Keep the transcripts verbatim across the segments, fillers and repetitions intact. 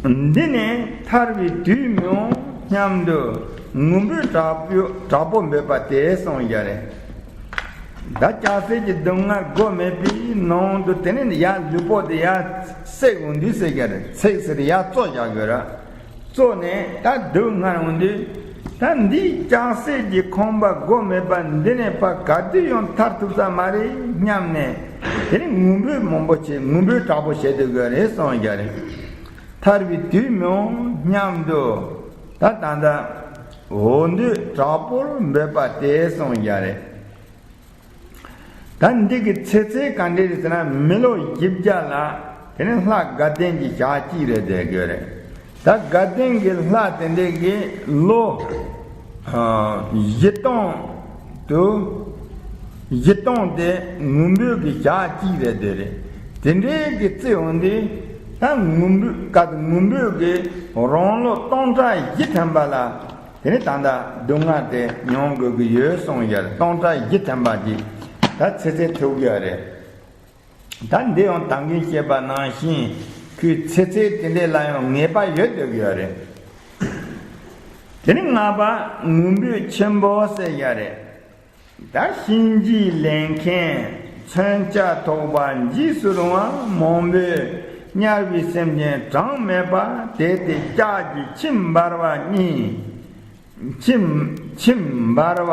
འདི་ནི་ཐར་བའི་དུས་མི་འོང་སྙམ་དུ། ངུ་འབོད་དྲག་པོ་དྲག་པོ་འབོད་པ་དེ་གསུངས་ཡ་རེད། ད་ལྕགས་སྲེག་གི་སྡུག་བསྔལ་སྒོ་མེད་པའི་ནང་དུ། དེ་ནི་ཡར་ལུས་པོ་དེ་ཡར་སྲེག་འོང་དུས་ཟེར་གྱི་རེད། སྲེག་ཟེར་ཡར་བཙོ་རྒྱག་དགོས་ར། བཙོ་ནས་ད་སྡུག་བསྔལ་འོང་དུས། ད་འདིའི་ལྕགས་སྲེག་གི་ཁང་པ་སྒོ་མེད་པ་འདི་ནས་ཕར་ག་དུས་ཡང་ཐར་ཐུབ་ས་མ་རེད་སྙམ་ནས། དེ་ནི་ངུ་འབོད་མང་པོ་བྱེད། ངུ་འབོད་དྲག་པོ་བྱེད་སྡོད་དགོས་རེད་གསུངས་ཡ་རེད། ཐར་བའི་དུས་མི་འོང་སྙམ་དུ། ད་ད་ལྟ་འོ་འདོད་དྲག་པོར་འབོད་པ་དེ་གསུངས་ཡ་རེད། ད་འདི་གི་ཚེ་ཚད་ག་འདྲ་རེད་ཟེར་ན། མི་ལོ་བཞི་བརྒྱ་ལ་དེ་ནི་ལྷ་དགའ་ལྡན་གྱི་ཞག་གཅིག་རེ་སྡོད་དགོས་རེད། ད་དགའ་ལྡན་གྱི་ལྷ་དེ་འདྲ་གི་ལོ་བཞི་སྟོང་དུ། བཞི་སྟོང་དེ་ངུ་འབོད་ཀྱི་ཞག་གཅིག་རེ་སྡོད་རེད། དེ་འདྲའི་གི་བརྩི་འོང་དུས། ད་ངུ་འབོད་ཀ་ངུ་འབོད་ཀྱི་རང་ལོ་སྟོང་ཕྲག་བཞི་ཐམ་པ་ལ། དེ་ནི་ད་ལྟ་སྡུག་བསྔལ་དེ་མྱོང་དགོས་ཀྱི་ཡོད་གསུངས་ཡ་རེད། སྟོང་ཕྲག་བཞི་ཐམ་པ་ཅིག་ད་ཚེ་ཚད་ཐུབ་ཀྱི་ཡོད་རེད། ད་འདི་ཡང་ད་གིན་བཤད་པ་ནང་བཞིན་ཁོའི་ཚེ་ཚད་དེ་འདྲ་ལ་ཡང་ངེས་པ་ཡོད་སྡོད་ཀྱི་ཡོད་རེད། དེ་ནི་ལྔ་པ་ངུ་འབོད་ཆེན་པོ་ཟེར་ཡ་རེད། ད་གཤིན་རྗེའི་ལས་མཁན་མཚོན་ཆ་ཐོགས་པ་འཇིགས་སུ་རུང་བ་མང་པོས་དམྱལ་བའི་སེམས་ཅན་གྲངས་མེད་པ་དེ་སྟེ་ལྕགས་ཀྱི་ཁྱིམ་འབར་བ་གཉིས། ཁྱིམ་ཁྱིམ་འབར་བ་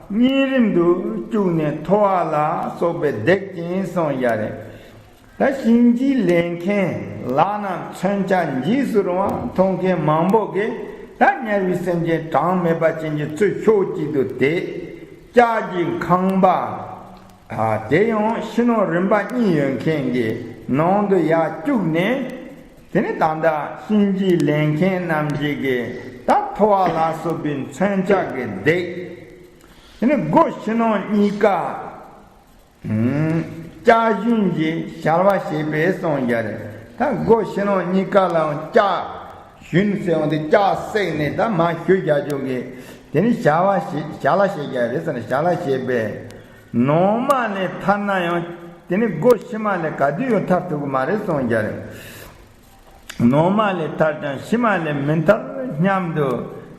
གཉིས་རིམ་དུ་བཅུག་ནས་ཐོ་བ་ལ་སོགས་པས་བརྡེག་ཅིང་གསུངས་ཡ་རེད། ད་གཤིན་རྗེའི་ལས་མཁན་ལག་ན་མཚོན་ཆ་འཇིགས་སུ་རུང་བ་མཐོང་མཁན་མང་པོ་གིས། ད་དམྱལ་བའི་སེམས་ཅན་གྲངས་མེད་པ་ཅན་གྱི་ཚུར་ཕྱོགས་གཅིག་ཏུ་དེད། ལྕགས་ཀྱི་ཁང་པ་དེ་ཡང་ཕྱི་ནང་རིམ་པ་གཉིས་ཡོད་མཁན་གྱི་ནང་དུ་ཡར་བཅུག་ནས། དེ་ནི་ད་ལྟ་གཤིན་རྗེའི་ལས་མཁན་རྣམས་ཀྱིས་ཀྱི་ད་ཐོ་བ་ལ་སོགས་པའི་མཚོན་ཆ་གིས་བརྡེག་དེ་ནི་སྒོ་ཕྱི་ནང་གཉིས་ཀ་ལྕགས་ཞུན་གྱིས་བྱ་བ་བྱེད་པས་གསུངས་ཡ་རེད། ད་སྒོ་ཕྱི་ནང་གཉིས་ཀ་ལའང་ལྕགས་ཞུན་ཟེར་བ་འདི་ལྕགས་བསྲེགས་ནས་ད་མར་ཞུ་རྒྱག་རྒྱུ་གི་དེ་ནི་བྱ་བ་བྱེད་བྱ་ལ་བྱེད་ཡ་རེད་ཟེར་ནས་བྱ་ལ་བྱེད་པས། ནང་མ་ལས་ཐར་ན་ཡང་དེ་ནི་སྒོ་ཕྱི་མ་ལས་ག་དུས་ཡང་ཐར་ཐུབ་ཀྱི་མ་རེད་གསུངས་ཡ་རེད། ནང་མ་ལས་ཐར་ཀྱང་ཕྱི་མ་ལས་མི་ཐར་སྙམ་དུ།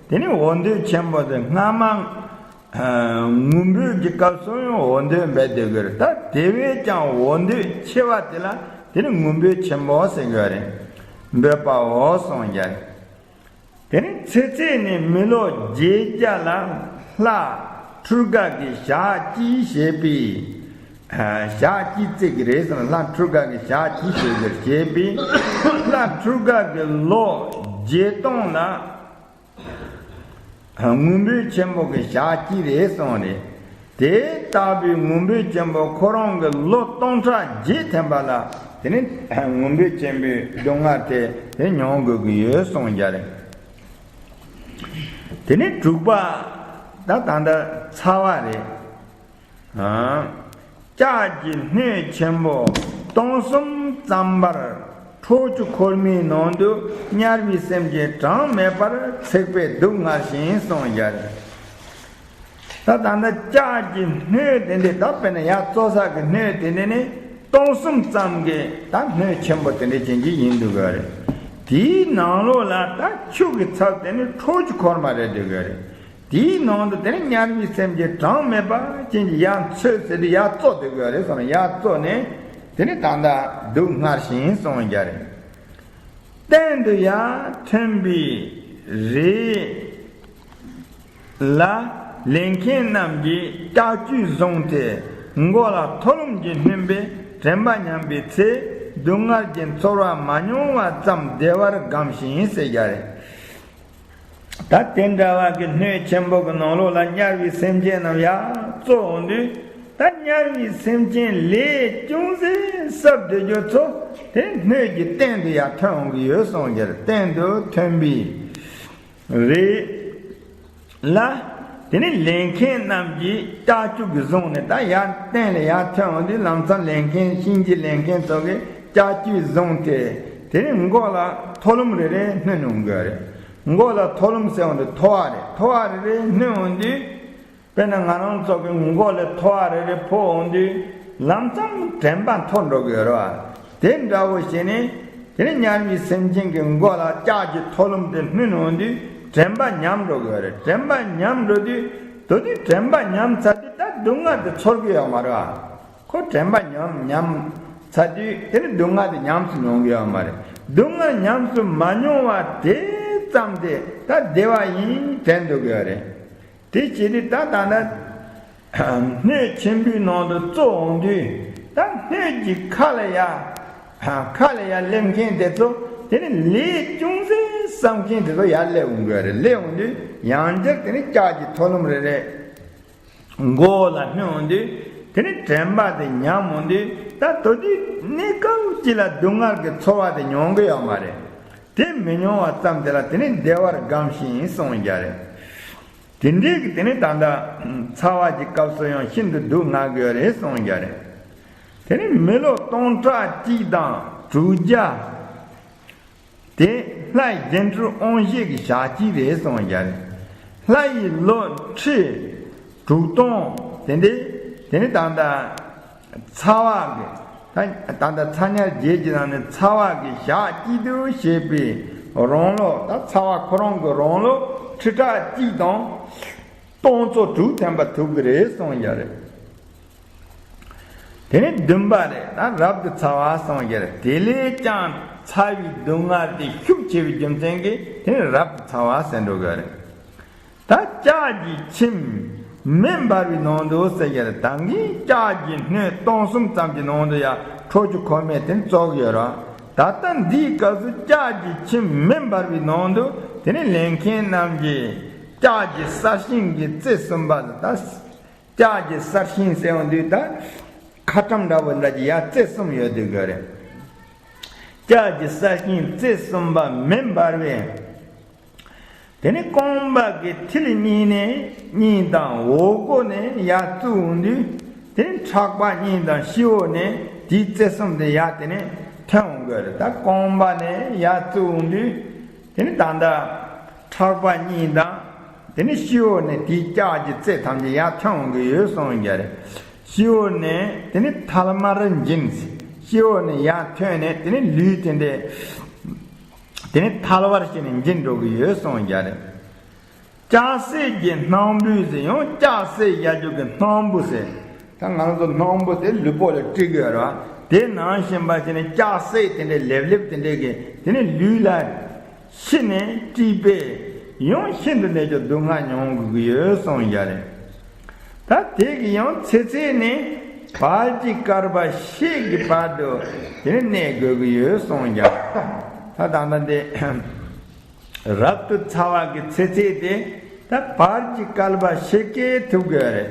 དེ་ནི་འོ་འདོད་ཆེན་པོ་དེ་སྔ་མ་ངུ་འབོད་ཀྱི་སྐབས་སུ་ཡང་འོ་འདོད་འབད་སྡོད་ཀྱི་རེད། ད་དེ་བས་ཀྱང་འོ་འདོད་ཆེ་བ་དེ་ལ་དེ་ནི་ངུ་འབོད་ཆེན་པོ་ཟེར་གྱི་རེད། འབོད་པའོ་གསུངས་ཀྱི་རེད། དེ་ནི་ཚེ་ཚད་ནི་མི་ལོ་བརྒྱད་བརྒྱ་ལ་ལྷ་འཕྲུལ་དགའ་གི་ཞག་གཅིག་བྱེད་པའི། ཞག་གཅིག་བརྩི་གི་རེད་ཟེར་ན། ལྷ་འཕྲུལ་དགའ་གི་ཞག་གཅིག་བྱེད་གི་བྱེད་པའི། ལྷ་འཕྲུལ་དགའ་གི་ལོ་བརྒྱད་སྟོང་ལ་ངུ་འབོད་ཆེན་པོ་གི་ཞག་གཅིག་རེད་གསུངས་རེད། དེ་ལྟ་བུའི་ངུ་འབོད་ཆེན་པོ་ཁོ་རང་གི་ལོ་སྟོང་ཕྲག་བརྒྱད་ཐམ་པ་ལ་དེ་ནི་ངུ་འབོད་ཆེན་པོའི་སྡུག་བསྔལ་དེ་དེ་མྱོང་དགོས་ཀྱི་ཡོད་གསུངས་ཀྱི་རེད། དེ་ནས་དྲུག་པ། ད་ད་ལྟ་ཚ་བ་རེད། ཨ། ལྕགས་ཀྱི་སྣོད་ཆེན་པོ་སྟོང་གསུམ་ཙམ་པར་ཁྲོ་ཆུ་ཁོལ་མའི་ནང་དུ་དམྱལ་བའི་སེམས་ཅན་གྲངས་མེད་པར་ཚིག་པའི་སྡུག་བསྔལ་ཞིང་གསུངས་ཡ་རེད། ད་ད་ལྟ་ལྕགས་ཀྱི་སྣོད་དེ་འདྲས། ད་དཔེར་ན་ཡར་བཙོ་ས་གི་སྣོད་དེ་འདྲས་ནི་སྟོང་གསུམ་ཙམ་གྱི་ད་སྣོད་ཆེན་པོ་དེ་འདྲས་ཅན་གྱི་ཡིན་འདུག་ག་རེད། དེའི་ནང་ལོགས་ལ་ད་ཆུ་གི་ཚབ་དེ་ནི་ཁྲོ་ཆུ་ཁོལ་མ་རེད་འདུག་ག་རེད། དེའི་ནང་དུ་དེ་ནི་དམྱལ་བའི་སེམས་ཅན་གྲངས་མེད་པ་ཅན་གྱི་ཡར་འཚོད་ཟེར་དུས་ཡར་བཙོ་འདུག་ག་རེད་གསུངས་ནས། ཡར་བཙོ་ནས་དེ་ནི་ད་ལྟ་སྡུག་བསྔལ་ཞིང་གསུངས་ཀྱི་རེད། སྟེང་དུ་ཡར་ཐོན་པའི་རི་ལ་ལས་མཁན་རྣམས་ཀྱིས་ལྕགས་ཀྱུས་བཟུང་སྟེ་མགོ་ལ་ཐོ་ལུམ་གྱིས་བསྣུན་པས་དྲན་པ་ཉམས་པའི་ཚེ་སྡུག་བསྔལ་གྱི་ཚོར་བ་མ་མྱོང་བ་ཙམ་བདེ་བར་སྒོམ་ཞིང་ཟེར་ཡ་རེད། ད་དེ་འདྲ་བ་གི་སྣོད་ཆེན་པོ་གི་ནང་ལོགས་ལ་དམྱལ་བའི་སེམས་ཅན་རྣམས་ཡར་བཙོ་འོང་དུས། ད་དམྱལ་བའི་སེམས་ཅན་ལས་ཅུང་ཟད་བསྲབས་སྡོད་རྒྱུ་ཚོ་དེ་སྣོད་ཀྱི་སྟེང་དུ་ཡར་ཐོན་འོང་གི་ཡོད་གསུངས་ཀྱི་རེད། སྟེང་དུ་ཐོན་པའི་རི་ལ་དེ་ནི་ལས་མཁན་རྣམས་ཀྱིས་ལྕགས་ཀྱུ་གིས་བཟུང་ནས། ད་ཡར་སྟེང་ལ་ཡར་ཐོན་འོང་དུས་ལམ་སང་ལས་མཁན་གཤིན་རྗེའི་ལས་མཁན་ཚོ་གིས་ལྕགས་ཀྱུས་བཟུང་སྟེ་དེ་ནི་མགོ་ལ་ཐོ་ལུམ་རེ་རེ་བསྣུན་འོང་གི་རེད། མགོ་ལ་ཐོ་ལུམ་ཟེར་འོང་དུས་ཐོ་བ་རེད། ཐོ་བ་རེ་རེ་བསྣུན་འོང་དུས། དཔེར་ན་ང་རང་ཚོ་གི་མགོ་ལ་ཐོ་བ་རེ་རེ་ཕོག་འོང་དུས་ལམ་སང་དྲན་པ་འཐོར་འགྲོ་གི་ཡོད་རེད་བ། དེ་འདྲ་བོ་བྱས་ནས་ དེ་ནས་དམྱལ་བའི་སེམས་ཅན་གྱི་མགོ་ལ་ལྕགས་ཀྱི་ཐོ་ལུམ་དེ་བསྣུན་འོང་དུས་དྲན་པ་ཉམས་འགྲོ་གི་ཡོད་རེད། དྲན་པ་ཉམས་འགྲོ་དུས་དོ་དུས་དྲན་པ་ཉམས་ཚར་དུས་ད་སྡུག་བསྔལ་དེ་ཚོར་གི་ཡོད་མ་རེད། ཁོ་དྲན་པ་ཉམས་ཉམས་ཚར་དུས་དེ་ནི་སྡུག་བསྔལ་དེ་ཉམས་སུ་མྱོང་གི་ཡོད་མ་རེད། སྡུག་བསྔལ་ཉམས་སུ་མ་མྱོང་བ་དེ་ཙམ་དེ་ད་བདེ་བ་ཡིན་དྲན་འདུག་གི་ཡོད་རེད། དེ་བྱེད་དུས་ད་ད་ལྟ་སྣོད་ཆེན་པོའི་ནང་དུ་བཙོ་འོང་དུས་ད་སྣོད་ཀྱི་ཁ་ལ་ཡ་ཁ་ལ་ཡ་སླེབས་མཁན་དེ་ཚོ་དེ་ནི་ལས་ཅུང་ཟད་བསམ་མཁན་དེ་ཚོ་ཡར་སླེབས་འོང་གི་ཡོད་རེད། སླེབས་འོང་དུས་ཡང་བསྐྱར་དེ་ནི་ལྕགས་ཀྱི་ཐོ་ལུམ་རེ་རེ་མགོ་ལ་བསྣུན་འོང་དུས་དེ་ནི་དྲན་པ་དེ་ཉམས་འོང་དུས་ད་དོ་དུས་གནས་སྐབས་གཅིག་ལ་སྡུག་བསྔལ་གྱི་ཚོར་བ་དེ་མྱོང་གི་ཡོད་མ་རེད། དེ་མི་མྱོང་བ་ཙམ་དེ་ལ་དེ་ནི་བདེ་བར་སྒོམ་ཞིང་གསུངས་ཀྱང་རེད། དེ་འདྲའི་གི་དེ་ནི་ད་ལྟ་ཚ་བ་གི་སྐབས་སུ་ཡང་ཤིན་ཏུ་སྡུག་བསྔལ་གི་ཡོད་རེད་གསུངས་ཀྱང་རེད། དེ་ནི་མི་ལོ་སྟོང་ཕྲག་གཅིག་དང་དྲུག་བརྒྱ་དེ་ལྷའི་རྒྱན་སྤྲུལ་དབང་བཞི་གི་ཞག་གཅིག་རེད་གསུངས་ཀྱང་རེད། ལྷ་ཡི་ལོ་ཁྲི་དྲུག་སྟོང་དེ་འདྲའི་དེ་ནི་ད་ལྟ་ཚ་བ་གི་ད་ད་ལྟ་ཚ་དམྱལ་བརྒྱད་ཀྱི་ནང་ནས་ཚ་བ་གི་ཞག་གཅིག་ཏུ་བྱེད་པའི་རང་ལོ། ད་ཚ་བ་ཁོ་རང་གི་རང་ལོ་ཁྲི་ཕྲག་གཅིག་དང་སྟོང་ཚོ་དྲུག་ཐམ་པ་ཐུབ་ཀྱི་རེད་གསུངས་ཀྱང་རེད། དེ་ནས་བདུན་པ་རེད། ད་རབ་ཏུ་ཚ་བ་གསུངས་ཀྱང་རེད། དེ་ལས་ཀྱང་ཚ་བའི་སྡུག་བསྔལ་དེ་ཤུགས་ཆེ་བའི་རྒྱུ་མཚན་གྱིས་དེ་ནས་རབ་ཏུ་ཚ་བ་ཟེར་འགྲོ་གི་རེད། ད་ལྕགས་ཀྱི་ཁྱིམ་མེ་འབར་བའི་ནང་དུ་ཟེར་ཡ་རེད། ད་གིན་ལྕགས་ཀྱི་སྣོད་སྟོང་གསུམ་ཙམ་གྱི་ནང་དུ་ཡང་ཁྲོ་ཆུ་ཁོལ་མས་དེ་བཙོག་ཡོད་ར། ད་ལྟ་འདིའི་སྐབས་སུ་ལྕགས་ཀྱི་ཁྱིམ་མེ་འབར་བའི་ནང་དུ་དེ་ནི་ལེན་མཁན་རྣམས་ཀྱིས་ལྕགས་ཀྱི་གསར་ཤིང་གི་རྩེ་གསུམ་པ་ལ། ད་ལྕགས་ཀྱི་གསར་ཤིང་ཟེར་ཡོང་དུས་ད་ཁ་ཊམ་འདྲ་བོ་འདྲ་ཅིག་ཡ་རྩེ་གསུམ་ཡོད་དུས་ག་རེད། ལྕགས་ཀྱི་གསར་ཤིང་རྩེ་གསུམ་པ་མེ་འབར་བས། དེ་ནི་རྐང་པ་གི་མཐིལ་གཉིས་ནས་གཉིས་དང་འོག་སྒོ་ནས་ཡར་བཙུགས་འོང་དུས། དེ་ནི་ཕྲག་པ་གཉིས་དང་སྤྱི་བོ་ནས་དེའི་རྩེ་གསུམ་དེ་ཡར་དེ་ནས་ཐོན་འོང་གི་རེད། ད་རྐང་པ་ནས་ཡར་བཙུགས་འོང་དུས། དེ་ནི་ད་ལྟ་ཕྲག་པ་གཉིས་དང་། དེ་ནི་སྤྱི་བོ་ནས་དེའི་ལྕགས་ཀྱི་རྩེ་ཐམས་ཅད་ཡར་ཐོན་འོང་གི་ཡོད་གསུངས་ཀྱང་རེད། སྤྱི་བོ་ནས་དེ་ནི་ཐལ་མར་འབྱིན། སྤྱི་བོ་ནས་ཡར་ཐོན་ནས་དེ་ནི་ལུས་དེ་འདྲས། དེ་ནི་ཐལ་བར་བྱས་ནས་འབྱིན་འགྲོ་གི་ཡོད་གསུངས་ཀྱང་རེད། ལྕགས་སྲེག་གི་སྣམ་བུ་ཟེར། ཡང་ལྕགས་སྲེག་བྱ་རྒྱུ་གི་སྣམ་བུ་ཟེར། ད་ང་ཚོ་སྣམ་བུ་དེ་ལུས་པོ་ལ་དཀྲིས་ཀྱི་ཡོད་རེད་བ། དེ་ནང་བཞིན་པ་བྱས་ནས་ལྕགས་སྲེག་དེ་འདྲའི་ལེབ་ལེབ་དེ་འདྲའི་གི་དེ་ནི་ལུས་ལ་ཕྱི་ནས་དཀྲིས་པས་ཡང་ཤིན་ཏུ་གནད་གཅོད་སྡུག་བསྔལ་མྱོང་དགོས་ཀྱི་ཡོད་གསུངས་ཀྱང་རེད། ད་དེ་གི་ཡང་ཚེ་ཚད་ནི་བར་གྱི་བསྐལ་པ་ཤེད་ཀྱི་བར་དུ་དེ་ནི་གནས་དགོས་ཀྱི་ཡོད་གསུངས་ཀྱང་། ད་ད་ལྟ་འདི་རབ་ཏུ་ཚ་བ་གི་ཚེ་ཚད་དེ་ད་བར་གྱི་བསྐལ་པ་ཤེད་ཀྱིས་ཐུབ་དགོས་རེད།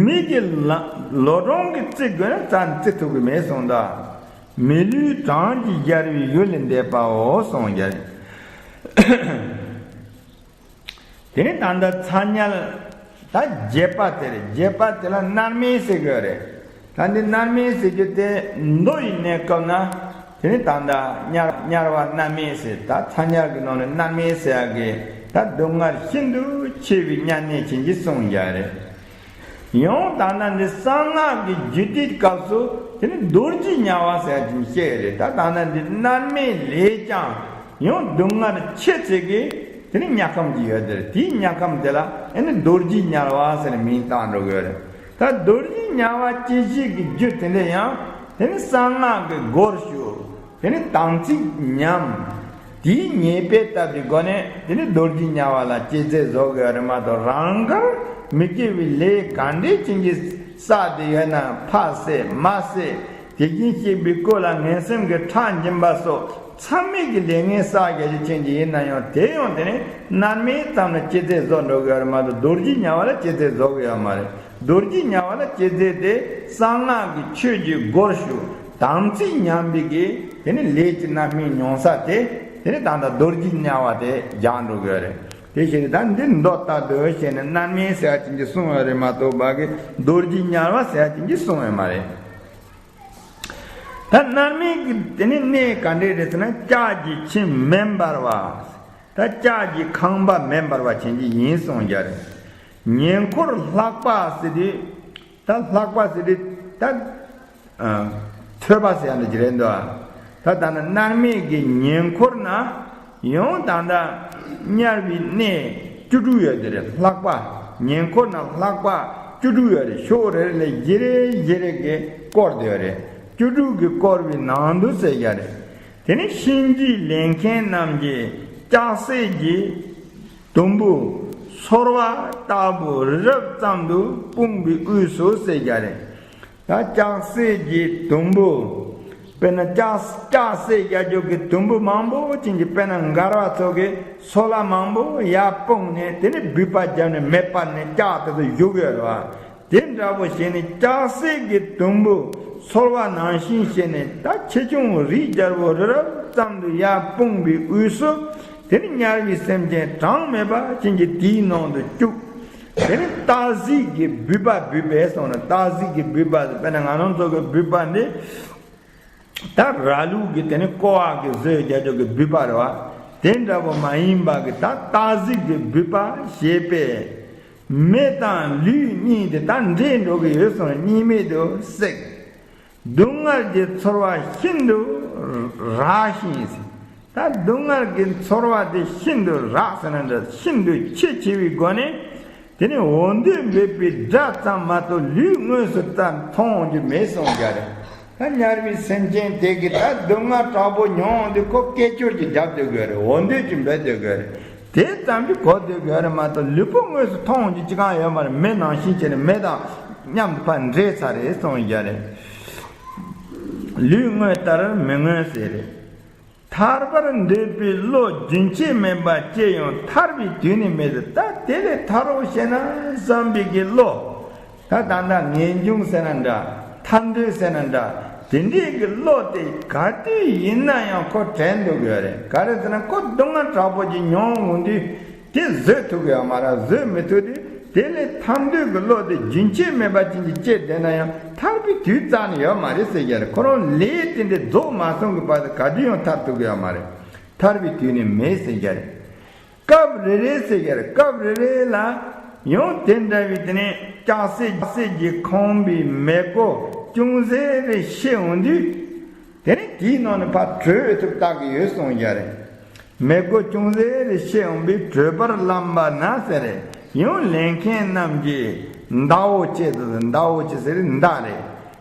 མི་གི་ལ་ལོ་གྲངས་ཀྱིས་བརྩི་དགོས་ན་རྩ་ནས་བརྩི་ཐུབ་ཀྱི་མེད་གསུངས་ད། མི་ལུས་གྲངས་ཀྱིས་སྦྱར་བའི་ཡུལ་ལས་འདས་པའོ་གསུངས་ཀྱང་། དེ་ནི་ད་ལྟ་ཚ་དམྱལ་ད་བརྒྱད་པ་དེ་རེད། བརྒྱད་པ་དེ་ལ་མནར་མེད་ཟེར་གྱི་ཡོད་རེད། ད་འདི་མནར་མེད་ཟེར་རྒྱུ་དེ་མདོ་ཡི་གནས་སྐབས་ན་དེ་ནི་ད་ལྟ་དམྱལ་དམྱལ་བ་མནར་མེད་ཟེར། ད་ཚ་དམྱལ་གྱི་ནང་ནས་མནར་མེད་ཟེར་ཡག་གི་ད་སྡུག་བསྔལ་ཤིན་ཏུ་ཆེ་བའི་དམྱལ་གནས་ཅན་གྱི་གསུངས་ཀྱང་རེད། ཡང་ད་ལྟ་འདི་གསང་སྔགས་ཀྱི་རྒྱུད་སྡེའི་སྐབས་སུ་དེ་ནི་རྡོ་རྗེ་དམྱལ་བ་ཟེར་ཡག་ཅིག་བཤད་རེད། ད་ད་ལྟ་འདི་མནར་མེད་ལས་ཀྱང་ཡང་སྡུག་བསྔལ་ཆེ་ཚད་ཀྱི་དེ་ནི་དམྱལ་ཁམས་ཀྱི་ཡོད་དེ་རེད། དེའི་དམྱལ་ཁམས་དེ་ལ་ཨེ་ནི་རྡོ་རྗེ་དམྱལ་བ་ཟེར་ནས་མིང་བཏགས་འགྲོ་གི་ཡོད་རེད། ད་རྡོ་རྗེ་དམྱལ་བ་སྐྱེ་བྱེད་ཀྱི་རྒྱུ་དེ་འདྲ་ཡང་དེ་ནི་གསང་སྔགས་ཀྱི་སྒོར་ཞུགས། དེ་ནི་དམ་ཚིག་ཉམས། དེའི་ཉེས་པས་བཏབ་པའི་སྒོ་ནས་དེ་ནི་རྡོ་རྗེ་དམྱལ་བ་ལ་སྐྱེ་ཚད་བཟོ་དགོས་རེད་མ་གཏོགས། རང་དགར་མི་དགེ་བའི་ལས་ག་འདྲས་ཅན་གྱི་བསགས་ཏེ་ཡོད་ན་ཕ་བསད་མ་བསད། དེ་བཞིན་གཤེགས་པའི་སྐུ་ལ་ངན་སེམས་ཀྱི་ཁྲག་འབྱིན་པ་སོགས་མཚམས་མེད་ཀྱི་ལས་ངན་བསགས་རྒྱ་ཆེ་ཅན་གྱི་ཡིན་ན་ཡང་། དེ་ཡང་དེ་ནི་མནར་མེད་ཙམ་ལ་སྐྱེ་ཚད་བཟོ་འགྲོ་དགོས་རེད་མ་གཏོགས། རྡོ་རྗེ་དམྱལ་བ་ལ་སྐྱེ་ཚད་བཟོ་དགོས་ཡོད་མ་རེད། རྡོ་རྗེ་དམྱལ་བ་ལ་སྐྱེ་ཚད་དེ་གསང་སྔགས་ཀྱི་ཆོས་ཀྱི་སྒོར་ཞུགས། དམ་ཚིག་ཉམས་པའི་གི་དེ་ནི་ལས་ཀྱི་རྣམ་སྨིན་མྱོང་ས་དེ་དེ་ནི་ད་ལྟ་རྡོ་རྗེ་དམྱལ་བ་དེ་རྒྱག་འགྲོ་གི་རེད། དེ་བཞིན་ད་འདི་མདོ་ལྟར་དུ་བྱས་ནས་མནར་མེད་ཟེར་བ་ཅན་གྱི་གསུང་བ་རེད་མ་གཏོགས། ཕ་གི་རྡོ་རྗེ་དམྱལ་བ་ཟེར་བ་ཅན་གྱི་གསུང་བ་མ་རེད། ད་མནར་མེད་ཀྱི་དེ་ནི་གནས་ག་འདྲས་རེད་ཟེར་ན། ལྕགས་ཀྱི་ཁྱིམ་མེ་འབར་བ། ད་ལྕགས་ཀྱི་ཁང་པ་མེ་འབར་བ་ཅན་གྱི་ཡིན་གསུངས་ཀྱང་རེད། ཉེ་འཁོར་ལྷགས་པ་ཟེར་དུས། ད་ལྷགས་པ་ཟེར་དུས་ད་ཨ་ཐོས་པ་ཟེར་ཡ་འདྲ་ཅིག་རེད་འདུག་ཨ། ད་ལྟ་ན་མནར་མེད་ཀྱི་ཉེ་འཁོར་ན་ཡང་ད་ལྟ་དམྱལ་བའི་གནས་བཅུ་དྲུག་ཡོད་དེ་རེད། ལྷག་པ་ཉེ་འཁོར་ན་ལྷག་པ་བཅུ་དྲུག་ཡོད་རེད། ཕྱོགས་རེ་རེ་ལ་བཞི་རེ་བཞི་རེ་གི་བསྐོར་དེ་ཡོད་རེད། བཅུ་དྲུག་གི་བསྐོར་བའི་ནང་དུ་ཟེར་ཡ་རེད། དེ་ནས་གཤིན་རྗེའི་ལས་མཁན་རྣམས་ཀྱིས་ལྕགས་སྲེག་གི་དུམ་བུ་སོལ་བ་ལྟ་བུ་རི་རབ་ཙམ་དུ་སྤུངས་པའི་དབུས་སུ་ཟེར་ཡ་རེད། ད་ལྕགས་སྲེག་གི་དུམ་བུ། དཔེར་ན་ལྕགས་ལྕགས་སྲེག་རྒྱག་རྒྱུ་གི་དུམ་བུ་མང་པོ་ཅན་གྱི། དཔེར་ན་མགར་བ་ཚོ་གི་སོལ་བ་མང་པོ་ཡར་སྤུངས་ནས་དེ་ནས་སྦུད་པ་བརྒྱབ་ནས་མེ་སྤར་ནས་ལྕགས་དེ་ཚོ་གཞུ་གི་ཡོད་རེད་བ། དེ་འདྲ་པོ་བྱས་ནས་ལྕགས་སྲེག་གི་དུམ་བུ་སོལ་བ་ནང་བཞིན་བྱས་ནས། ད་ཆེ་ཆུང་རིའི་རྒྱལ་པོ་རི་རབ་ཙམ་དུ་ཡར་སྤུངས་པའི་དབུས་སུ། དེ་ནས་དམྱལ་བའི་སེམས་ཅན་གྲངས་མེད་པ་ཅན་གྱི་དེའི་ནང་དུ་བཅུག་དེ་ནས་སྟག་གཟིག་གི་སྦུད་པ་སྦུད་པས་སོང་ན། སྟག་གཟིག་གི་སྦུད་པ་དེ་དཔེར་ན་ང་རང་ཚོ་གི་སྦུད་པ་འདི། ད་ར་ལུག་གི་དེ་ནི་ཀོ་བ་གི་བཟོས་རྒྱག་རྒྱུ་གི་སྦུད་པ་རེད་བ། དེ་འདྲ་པོ་མ་ཡིན་པ་གི་ད་སྟག་གཟིག་གི་སྦུད་པ་ཞེས་པས། མི་དང་ལུས་གཉིས་དེ་ད་འདྲེས་འགྲོ་གི་ཡོད་སོང་། གཉིས་མེད་དུ་བསྲེགས། སྡུག་བསྔལ་གྱི་ཚོར་བ་ཤིན་ཏུ་རགས་ཤིང་། ད་སྡུག་བསྔལ་གྱི་ཚོར་བ་དེ་ཤིན་ཏུ་རགས་ཟེར་ན་འདྲ། ཤིན་ཏུ་ཆེ་ཆེ་བའི་སྒོ་ནས། དེ་ནི་འོ་འདོད་འབད་པའི་སྒྲ་ཙམ་མ་གཏོགས་ལུས་དངོས་སུ་ཙམ་མཐོང་རྒྱུ་མེད་གསུངས་ཀྱང་རེད། ད་དམྱལ་བའི་སེམས་ཅན་དེ་གིས་ད་སྡུག་བསྔལ་དྲག་པོ་མྱོང་དུས་ཁོ་སྐད་ཅོར་གྱིས་རྒྱབ་སྡོད་དགོས་རེད། འོ་འདོད་ཀྱིས་འབོད་སྡོད་དགོས་རེད། དེ་ཙམ་གྱིས་གོ་སྡོད་དགོས་རེད་མ་གཏོགས་ལུས་པོ་དངོས་སུ་མཐོང་རྒྱུ་ཅི་གང་ཡོད་མ་རེད། མེ་ནང་བཞིན་བྱས་ནས་མེ་དང་མཉམ་དུ་ཕར་འདྲེས་ཚར་རེད་གསུངས་ཀྱང་རེད། ལུས་དངོས་ལྟར་མི་མངོན་ཟེར་རེད། ཐར་པར་འདོད་པའི་བློ་རྒྱུན་ཆད་མེད་པ་སྐྱེ་ཡང་ཐར་པའི་དུས་ནི་མེད་དོ། ད་དེ་ལས་ཐར་རོགས་བྱས་ན་བསམ་པའི་གི་བློ། ད་ད་ལྟ་ངེས་འབྱུང་ཟེར་ན་འདྲ། ཐར་འདོད་ཟེར་ན་འདྲ། དེ་འདྲའི་གི་བློ་དེ་ག་དུས་ཡིན་ན་ཡང་ཁོ་དྲན་འདུག་ཡོད་རེད། ག་རེ་ཟེར་ན་ཁོ་སྡུག་བསྔལ་དྲག་པོ་ཅིག་མྱོང་འོང་དུས། དེ་བཟོད་ཐུབ་ཀྱི་ཡོད་མ་རེད། བཟོད་མི་ཐུབ་དུས་དེ་ལས་ཐར་འདོད་ཀྱི་བློ་དེ་རྒྱུན་ཆད་མེད་པ་ཅན་གྱི་སྐྱེ་བསྡད་ན་ཡང་ཐར་པའི་དུས་རྩ་ནས་ཡོད་མ་རེད་ཟེར་རྒྱུ་རེད། ཁོ་རང་ལས་དེ་འདྲ་རྫོགས་མ་སོང་གི་བར་དུ་ག་དུས་ཡང་ཐར་ཐུབ་ཀྱི་ཡོད་མ་རེད། ཐར་པའི་དུས་ནི་མེད་ཟེར་རྒྱུ་རེད། སྐབས་རེ་རེ་ཟེར་རྒྱུ་རེད། སྐབས་རེ་རེ་ལ་ཡང་དེ་འདྲ་བའི་དེ་ནས་ལྕགས་སྲེག་སྲེག་གིས་ཁེངས་པའི་མེ་སྒོ་ཅུང་ཟད་རེ་ཕྱེ་འོང་དུས། དེ་ནས་དེའི་ནང་ནས་ཕར་བྲོས་ཐུབ་བཏགས་ཀྱི་ཡོད་གསུངས་རྒྱུ་རེད། མེ་སྒོ་ཅུང་ཟད་རེ་ཕྱེ་འོང་བས་བྲོས་པར་ལམ་པ་ན་ཟེར་རེད། ཡང་ལས་མཁན་རྣམས་ཀྱིས་མདའ་འོག་ཅེས་དང་། མདའ་འོག་ཅེས་ཟེར་མདའ་རེད།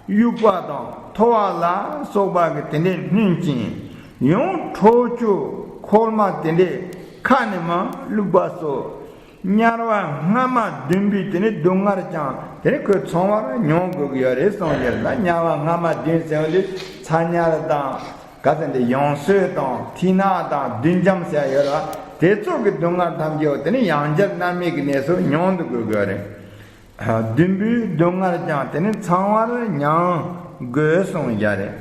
དབྱུག་པ་དང་ཐོ་བ་ལ་སོགས་པ་གིས་དེ་འདྲས་བསྣུན་ཅིང་། ཡང་ཁྲོ་ཆུ་ཁོལ་མ་དེ་འདྲས་ཁ་ནས་མར་བླུགས་པ་སོགས། དམྱལ་བ་སྔ་མ་བདུན་པའི་དེ་ནི་སྡུག་བསྔལ་ཀྱང་དེ་ནི་ཁོས་ཚང་བར་མྱོང་དགོས་ཀྱི་ཡོད་རེད་གསུངས་ཡོད་ལ། དམྱལ་བ་སྔ་མ་བདུན་ཟེར་བ་འདི་ཚ་དམྱལ་དང་། ག་ཚད་འདི་ཡང་སོས་དང་ཐིག་ནག་དང་བདུད་འཇོམས་ཟེར་ཡོད་ལ། དེ་ཚོ་གི་སྡུག་བསྔལ་ཐམས་ཅད་དེ་ནི་ཡང་བསྐྱར་མནར་མེད་ཀྱི་གནས་སུ་མྱོང་དུ་དགོས་ཀྱི་ཡོད་རེད། བདུན་པའི་སྡུག་བསྔལ་ཀྱང་དེ་ནི་ཚང་བར་མྱང་དགོས་གསུངས་ཡོད་རེད།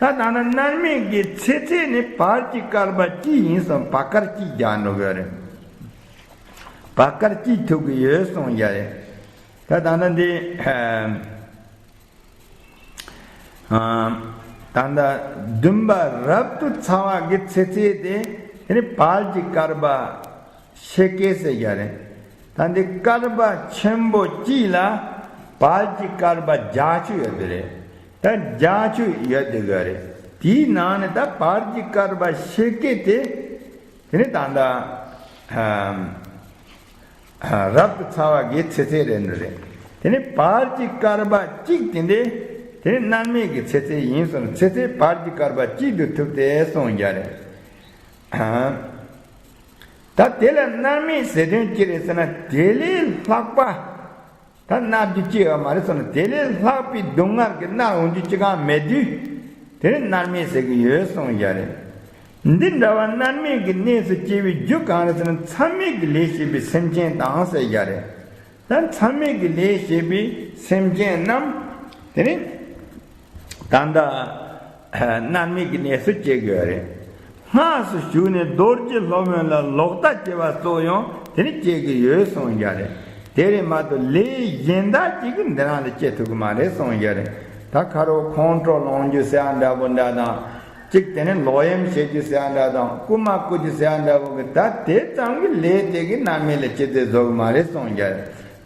ད་ད་ནི་མནར་མེད་ཀྱི་ཚེ་ཚད་ནི་བར་གྱི་བསྐལ་པ་གཅིག་ཡིན་གསུངས། བར་བསྐལ་གཅིག་རྒྱག་འགྲོ་གི་ཡོད་རེད། བར་བསྐལ་གཅིག་ཐུབ་ཀྱི་ཡོད་གསུངས་ཡོད་རེད། ད་ད་ནི་འདི། ད་ལྟ་བདུན་པ་རབ་ཏུ་ཚ་བ་གི་ཚེ་ཚད་དེ་དེ་ནི་བར་གྱི་བསྐལ་པ་ཕྱེད་ཀ་ཟེར་ཡ་རེད། ད་འདི་བསྐལ་པ་ཆེན་པོ་གཅིག་ལ་བར་གྱི་བསྐལ་པ་བརྒྱད་ཅུ་ཡོད་དེ་རེད། ད་བརྒྱད་ཅུ་ཡོད་དེ་ག་རེད། དེའི་ནང་ནས་ད་བར་གྱི་བསྐལ་པ་ཕྱེད་ཀ་དེ་དེ་ནི་ད་ལྟ། རབ་ཏུ་ཚ་བ་གི་ཚེ་ཚད་རེད་འདི་རེད། དེ་ནི་བར་གྱི་བསྐལ་པ་གཅིག་དེ་འདི། དེ་ནི་མནར་མེད་ཀྱི་ཚེ་ཚད་ཡིན་གསུངས། ཚེ་ཚད་བར་གྱི་བསྐལ་པ་གཅིག་ཏུ་ཐུབ་སྟེ་གསུངས་ཀྱང་རེད། ད་དེ་ལ་མནར་མེད་ཟེར་དོན་ཅི་རེད་ཟེར་ན། དེ་ལས་ལྷག་པ་ད་མནར་རྒྱུ་ཅི་ཡོད་མ་རེད་གསུངས་ན། དེ་ལས་ལྷག་པའི་སྡུག་བསྔལ་གྱིས་མནར་འོང་རྒྱུ་ཅི་གང་མེད་དུས། དེ་ནི་མནར་མེད་ཟེར་གྱི་ཡོད་གསུངས་ཀྱང་རེད། འདི་འདྲ་བ་མནར་མེད་ཀྱི་གནས་སུ་སྐྱེ་བའི་རྒྱུ་གང་རེད་ཟེར་ན། མཚམས་མེད་ཀྱི་ལས་བྱེད་པའི་སེམས་ཅན་དང་ཟེར་ཀྱང་རེད། ད་མཚམས་མེད་ཀྱི་ལས་བྱེད་པའི་སེམས་ཅན་རྣམས་དེ་ནི་ད་ལྟ་མནར་མེད་ཀྱི་གནས་སུ་སྐྱེ་དགོས་རེད། སྔགས་སུ་ཞུགས་ནས་རྡོ་རྗེ་སློབ་དཔོན་ལ་ལོག་ལྟ་སྐྱེ་བ་སོགས་ཡང་དེ་ནི་སྐྱེ་གི་ཡོད་གསུངས་ཀྱང་རེད། དེ་རེད་མ་གཏོགས་ལས་གཞན་དག་ཅིག་གིས་འདི་རང་ལ་སྐྱེ་ཐུབ་ཀྱི་མ་རེད་གསུངས་ཀྱང་རེད། ད་ཁ་རོག་ཁོང་ཁྲོ་ལངས་རྒྱུ་ཟེར་ཡ་འདྲ་པོ་འདྲ་དང་། གཅིག་དེ་ནི་ལོག་གཡེམ་བྱེད་རྒྱུ་ཟེར་ཡ་འདྲ་དང་། རྐུ་མ་རྐུ་རྒྱུ་ཟེར་ཡ་འདྲ་པོ་གི་ད་དེ་ཙམ་གྱི་ལས་དེ་གིས་མནར་མེད་ལ་སྐྱེ་ཚད་བཟོ་གི་མ་རེད་གསུངས་ཀྱང་རེད།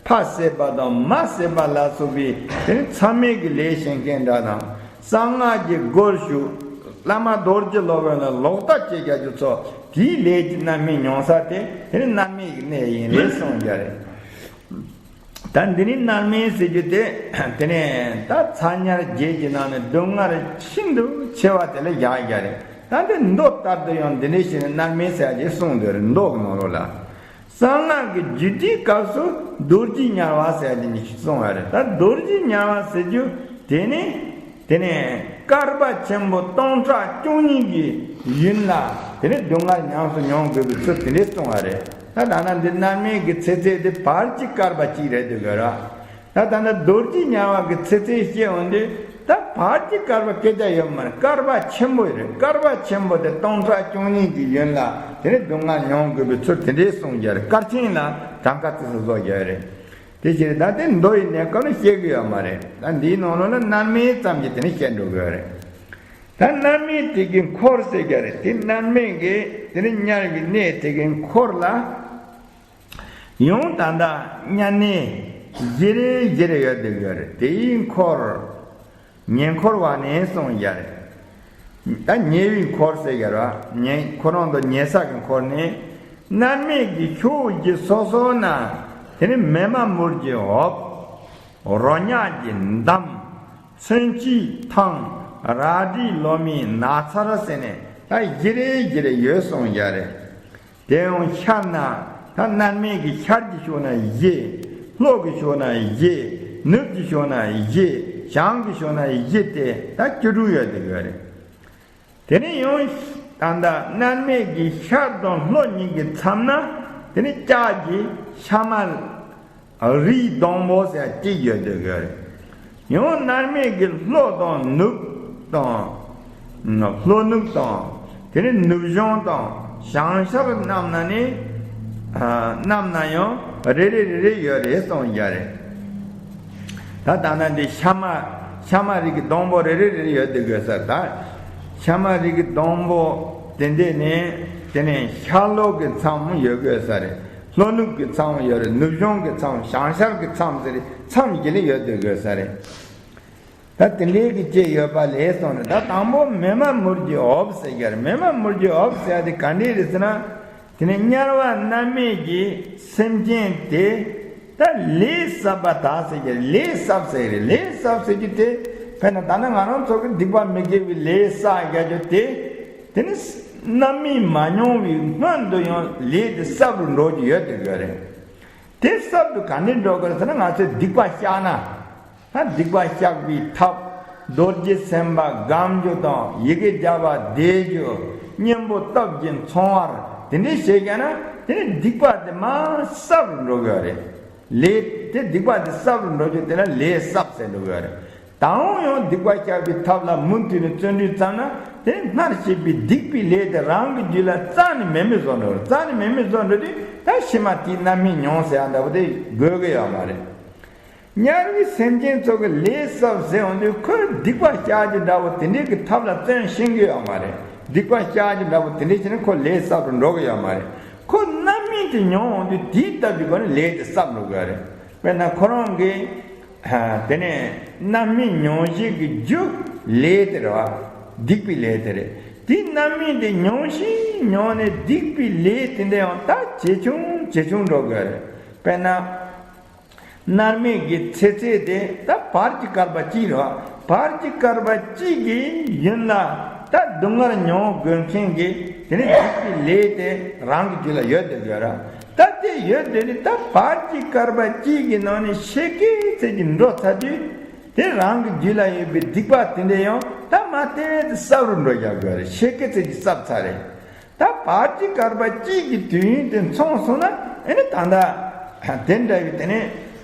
ཕ་བསད་པ་དང་མ་བསད་པ་ལ་སོགས་པའི་དེ་ནི་མཚམས་མེད་ཀྱི་ལས་བྱེད་མཁན་འདྲ་དང་། གསང་སྔགས་ཀྱི་སྒོར་ཞུགས་ ལྟ་མ་རྡོ་རྗེ་སློབ་དཔོན་ལ་ལོག་ལྟ་བྱེད་རྒྱ་རྒྱུ་ཚོ་དེའི་ལས་ཀྱི་རྣམ་སྨིན་མྱོང་ས་དེ་དེ་ནི་རྣམ་སྨིན་གྱི་གནས་ཡིན་རེད་གསུངས་རྒྱུ་རེད། ད་འདི་ནི་རྣམ་སྨིན་ཟེར་རྒྱུ་དེ་དེ་ནས་ད་ཚ་ཉར་བརྒྱད་ཀྱི་ནང་ནས་སྡུག་བསྔལ་ཤིན་ཏུ་ཆེ་བ་དེ་ལ་བཞག་རྒྱུ་རེད། ད་འདི་མདོ་ལྟར་དུ་ཡང་འདི་འདྲ་ཞིག་ནི་རྣམ་སྨིན་ཟེར་ཡ་ཅིག་གསུངས་འདུག་རེད། མདོ་གི་ནང་ལོགས་ལ། གསང་སྔགས་ཀྱི་རྒྱུད་སྡེའི་སྐབས་སུ་རྡོ་རྗེ་དམྱལ་བ་ཟེར་ཡ་ཅིག་གསུངས་པ་རེད། ད་རྡོ་རྗེ་དམྱལ་བ་ཟེར་རྒྱུ་དེ་ནི་དེ་ནས་བསྐལ་པ་ཆེན་པོ་སྟོང་ཕྲག་བཅུ་གཉིས་ཀྱི་ཡུན་ལ་དེ་ནས་སྡུག་བསྔལ་ཉམས་སུ་མྱོང་དགོས་པའི་ཚུལ་དེ་འདྲས་གསུངས་པ་རེད། ད་ད་ནི་འདི་རྣམ་སྨིན་གྱི་ཚེ་ཚད་དེ་བར་གྱི་བསྐལ་པ་གཅིག་རེད་འདུག་གི་ར། ད་ད་ནི་རྡོ་རྗེ་དམྱལ་བ་གི་ཚེ་ཚད་བཤད་འོང་དུས་ད་བར་གྱི་བསྐལ་པ་སྐད་ཆ་ཡོད་མ་རེད། བསྐལ་པ་ཆེན་པོ་རེད། བསྐལ་པ་ཆེན་པོ་དེ་སྟོང་ཕྲག་བཅུ་གཉིས་ཀྱི་ཡུན་ལ་དེ་ནས་སྡུག་བསྔལ་མྱོང་དགོས་པའི་ཚུལ་དེ་འདྲས་གསུངས་རྒྱུ་རེད། སྐར་ཆེན་ལ་གྲངས་ཀ་ཙི་ཙི་བཟོ་རྒྱུ་རེད། དེ་ཕྱིར་ད་དེ་མདོ་ཡི་གནས་སྐབས་ནི་བཤད་གི་ཡོད་མ་རེད། ད་འདིའི་ནང་ལོགས་ལ་རྣམ་སྨིན་ཙམ་གྱིས་དེ་ནི་བཤད་འགྲོ་གི་ཡོད་རེད། ད་རྣམ་སྨིན་དེ་གི་འཁོར་ཟེར་རྒྱུ་རེད། དེ་རྣམ་སྨིན་གྱི་དེ་ནི་དམྱལ་གྱི་གནས་དེ་གི་འཁོར་ལ་ཡང་ད་ལྟ་དམྱལ་གནས་བཞི་རེ་བཞི་རེ་ཡོད་འདུག་གི་རེད། དེའི་འཁོར་ཉེ་འཁོར་བ་ནས་གསུངས་ཡ་རེད། ད་ཉེ་བའི་འཁོར་ཟེར་ཡ་ར་ཉེ་ཁོ་རང་དང་ཉེ་ས་གི་འཁོར་ནི། རྣམ་སྨིན་གྱི་ཕྱོགས་བཞི་སོ་སོ་ན་དེ་ནི་མེ་མ་མུར་གྱི་འོབས། རོ་མྱགས་ཀྱི་འདམ། མཚོན་ཆའི་ཐང་། རལ་གྲིའི་ལོ་མའི་ནགས་ཚལ་ཟེར་ནས་ད་བཞི་རེ་བཞི་རེ་ཡོད་གསུངས་ཡ་རེད། དེ་ཡང་ཤར་ན་ད་རྣམ་སྨིན་གྱི་ཤར་གྱི་ཕྱོགས་ན་བཞི། ལྷོ་གི་ཕྱོགས་ན་བཞི། ནུབ་ཀྱི་ཕྱོགས་ན་བཞི། བྱང་གི་ཕྱོགས་ན་བཞི་སྟེ་ད་བཅུ་དྲུག་ཡོད་དེ་ཡོད་རེད། དེ་ནས་ཡང་ད་ལྟ་རྣམ་སྨིན་གྱི་ཤར་དང་ལྷོ་གཉིས་ཀྱི་མཚམས་ན་དེ་ནས་ལྕགས་ཀྱི་ཤ་མ་རིའི་སྡོང་པོ་ཟེར་གཅིག་ཡོད་དེ་ཡོད་རེད། ཡང་རྣམ་སྨིན་གྱི་ལྷོ་དང་ནུབ་དང་། ལྷོ་ནུབ་དང་། དེ་ནས་ནུབ་བྱང་དང་བྱང་ཤར་རྣམས་ན་ནི། རྣམས་ན་ཡང་རེ་རེ་རེ་རེ་ཡོད་རེད་གསུངས་ཡ་རེད། ད་ད་ནི་འདི་ཤ་མ་ཤ་མ་རིགས་ཀྱི་སྡོང་པོ་རེ་རེ་རེ་རེ་ཡོད་དེ་དགོས་ས་རེད། ད་ཤ་མ་རིགས་ཀྱི་སྡོང་པོ་དེ་འདྲས་ནི་དེ་ནས་ཤར་ལྷོ་གི་མཚམས་ཡོད་དགོས་ས་རེད། ལྷོ་ནུབ་ཀྱི་མཚམས་ཡོད་རེད། ནུབ་བྱང་གི་མཚམས། བྱང་ཤར་གྱི་མཚམས་ཟེར་རེད། མཚམས་བརྒྱད་ལ་ཡོད་དེ་དགོས་ས་རེད། ད་དེ་འདྲའི་གི་ཅིག་ཡོད་པ་ལས་སོང་ནས་ད་དང་པོ་མེ་མ་མུར་གྱི་འོབས་ཟེར་གྱི་རེད། མེ་མ་མུར་གྱི་འོབས་ཟེར་ཡ་དེ་ག་འདྲས་རེད་ཟེར་ན། དེ་ནས་དམྱལ་བ་རྣམ་སྨིན་གྱི་སེམས་ཅན་དེ་ད་ལས་བསགས་པ་དག་ཟེར་གྱི་རེད། ལས་བསགས་ཟེར་གྱི་རེད། ལས་བསགས་ཟེར་རྒྱུ་དེ་དཔེར་ན་ད་ནི་ང་རང་ཚོ་གི་སྡིག་པ་མི་དགེ་བའི་ལས་བསགས་རྒྱུ་དེ་དེ་ནི་རྣམ་སྨིན་མ་མྱོང་བའི་སྔོན་དུ་ཡང་ལས་དེ་བསགས་རུ་འགྲོ་རྒྱུ་ཡོད་དེ་ཡོད་རེད། དེ་བསགས་རུ་ག་འདྲས་འགྲོ་གི་རེད་ཟེར་ན། ང་ཚོས་སྡིག་པ་བཤགས་ན། ད་སྡིག་པ་བཤགས་པའི་ཐབས། རྡོ་རྗེ་སེམས་དཔའ་སྒོམ་རྒྱུ་དང་། ཡི་གེ་བརྒྱ་པ་བཟླས་རྒྱུ། གཉེན་པོ་སྟོབས་ཀྱིས་མཚོན་བར་དེ་འདྲས་བྱས་ཀྱང་ན་དེ་ནི་སྡིག་པ་དེ་མར་བསགས་རུ་འགྲོ་གི་རེད། ལས་དེ་སྡིག་པ་དེ་བསགས་རུ་འགྲོ་རྒྱུ་དེ་ལ་ལས་བསགས་ཟེར་འགྲོ་གི་རེད། དང་པོ་ཡང་སྡིག་པ་བཤགས་པའི་ཐབས་ལ་མུ་མཐུད་ནས་བརྩོན་འགྲུས་བརྩམས་ན་དེ་སྔར་བྱས་པའི་སྡིག་པའི་ལས་དེ་རང་གི་རྒྱུད་ལ་རྩ་ནས་མེད་མེད་བཟོ་འགྲོ་རེད། རྩ་ནས་མེད་མེད་བཟོ་འགྲོ་དུས་ད་ཕྱི་མ་དེའི་རྣམ་སྨིན་མྱོང་ཟེར་ཡ་འདྲ་པོ་དེ་དགོས་ཀྱི་ཡོད་མ་རེད། དམྱལ་བའི་སེམས་ཅན་ཚོ་གི་ལས་བསགས་ཟེར་འོང་དུས་ཁོས་སྡིག་པ་བཤགས་རྒྱུ་འདྲ་བོ་དེ་འདྲའི་གི་ཐབས་ལ་བརྩོན་ཤེས་ཀྱི་ཡོད་མ་རེད། སྡིག་པ་བཤགས་རྒྱུ་འདྲ་བོ་དེ་འདྲའི་བྱས་ནས་ཁོ་ལས་བསགས་རུ་འགྲོ་གི་ཡོད་མ་རེད། ཁོ་རྣམ་སྨིན་དེ་མྱོང་འོང་དུས་དེའི་སྟབས་ཀྱི་སྒོ་ནས་ལས་དེ་བསགས་འགྲོ་གི་ཡོད་རེད། དཔེར་ན་ཁོ་རང་གི་དེ་ནས་རྣམ་སྨིན་མྱོང་བྱེད་ཀྱི་རྒྱུ་ལས་དེ་རེད་བ། སྡིག་པའི་ལས་དེ་རེད། དེའི་རྣམ་སྨིན་དེ་མྱོང་ཞིང་མྱོང་ནས་སྡིག་པའི་ལས་དེ་འདྲ་ཡང་ད་ཇེ་ཆུང་ཇེ་ཆུང་འགྲོ་གི་ཡོད་རེད། དཔེར་ན། མནར་མེད་ཀྱི་ཚེ་ཚད་དེ་ད་བར་གྱི་བསྐལ་པ་གཅིག་རེད་བ། བར་གྱི་བསྐལ་པ་གཅིག་གི་ཡུན་ལ་ད་སྡུག་བསྔལ་མྱོང་དགོས་མཁན་གྱི་དེ་ནི་སྡིག་པའི་ལས་དེ་རང་གི་རྒྱུད་ལ་ཡོད་བསྡད་ཡོད་ར། ད་དེ་ཡོད་བསྡད་ནི་ད་བར་གྱི་བསྐལ་པ་གཅིག་གི་ནང་ནས་ཕྱེད་ཀའི་ཚད་ཀྱི་འགྲོ་ཚར་དུས་དེ་རང་གི་རྒྱུད་ལ་ཡོད་པའི་སྡིག་པ་དེ་འདྲ་ཡང་ད་མ་བསྟན་དེ་བསགས་རུ་འགྲོ་རྒྱག་དགོས་རེད། ཕྱེད་ཀའི་ཚད་ཀྱི་བསགས་ཚར་རེད། ད་བར་གྱི་བསྐལ་པ་གཅིག་གི་དུས་ཡུན་དེ་མཚུངས་སོང་ན་ཨེ་ནི་ད་ལྟ་དེ་འདྲ་བའི་དེ་ནི་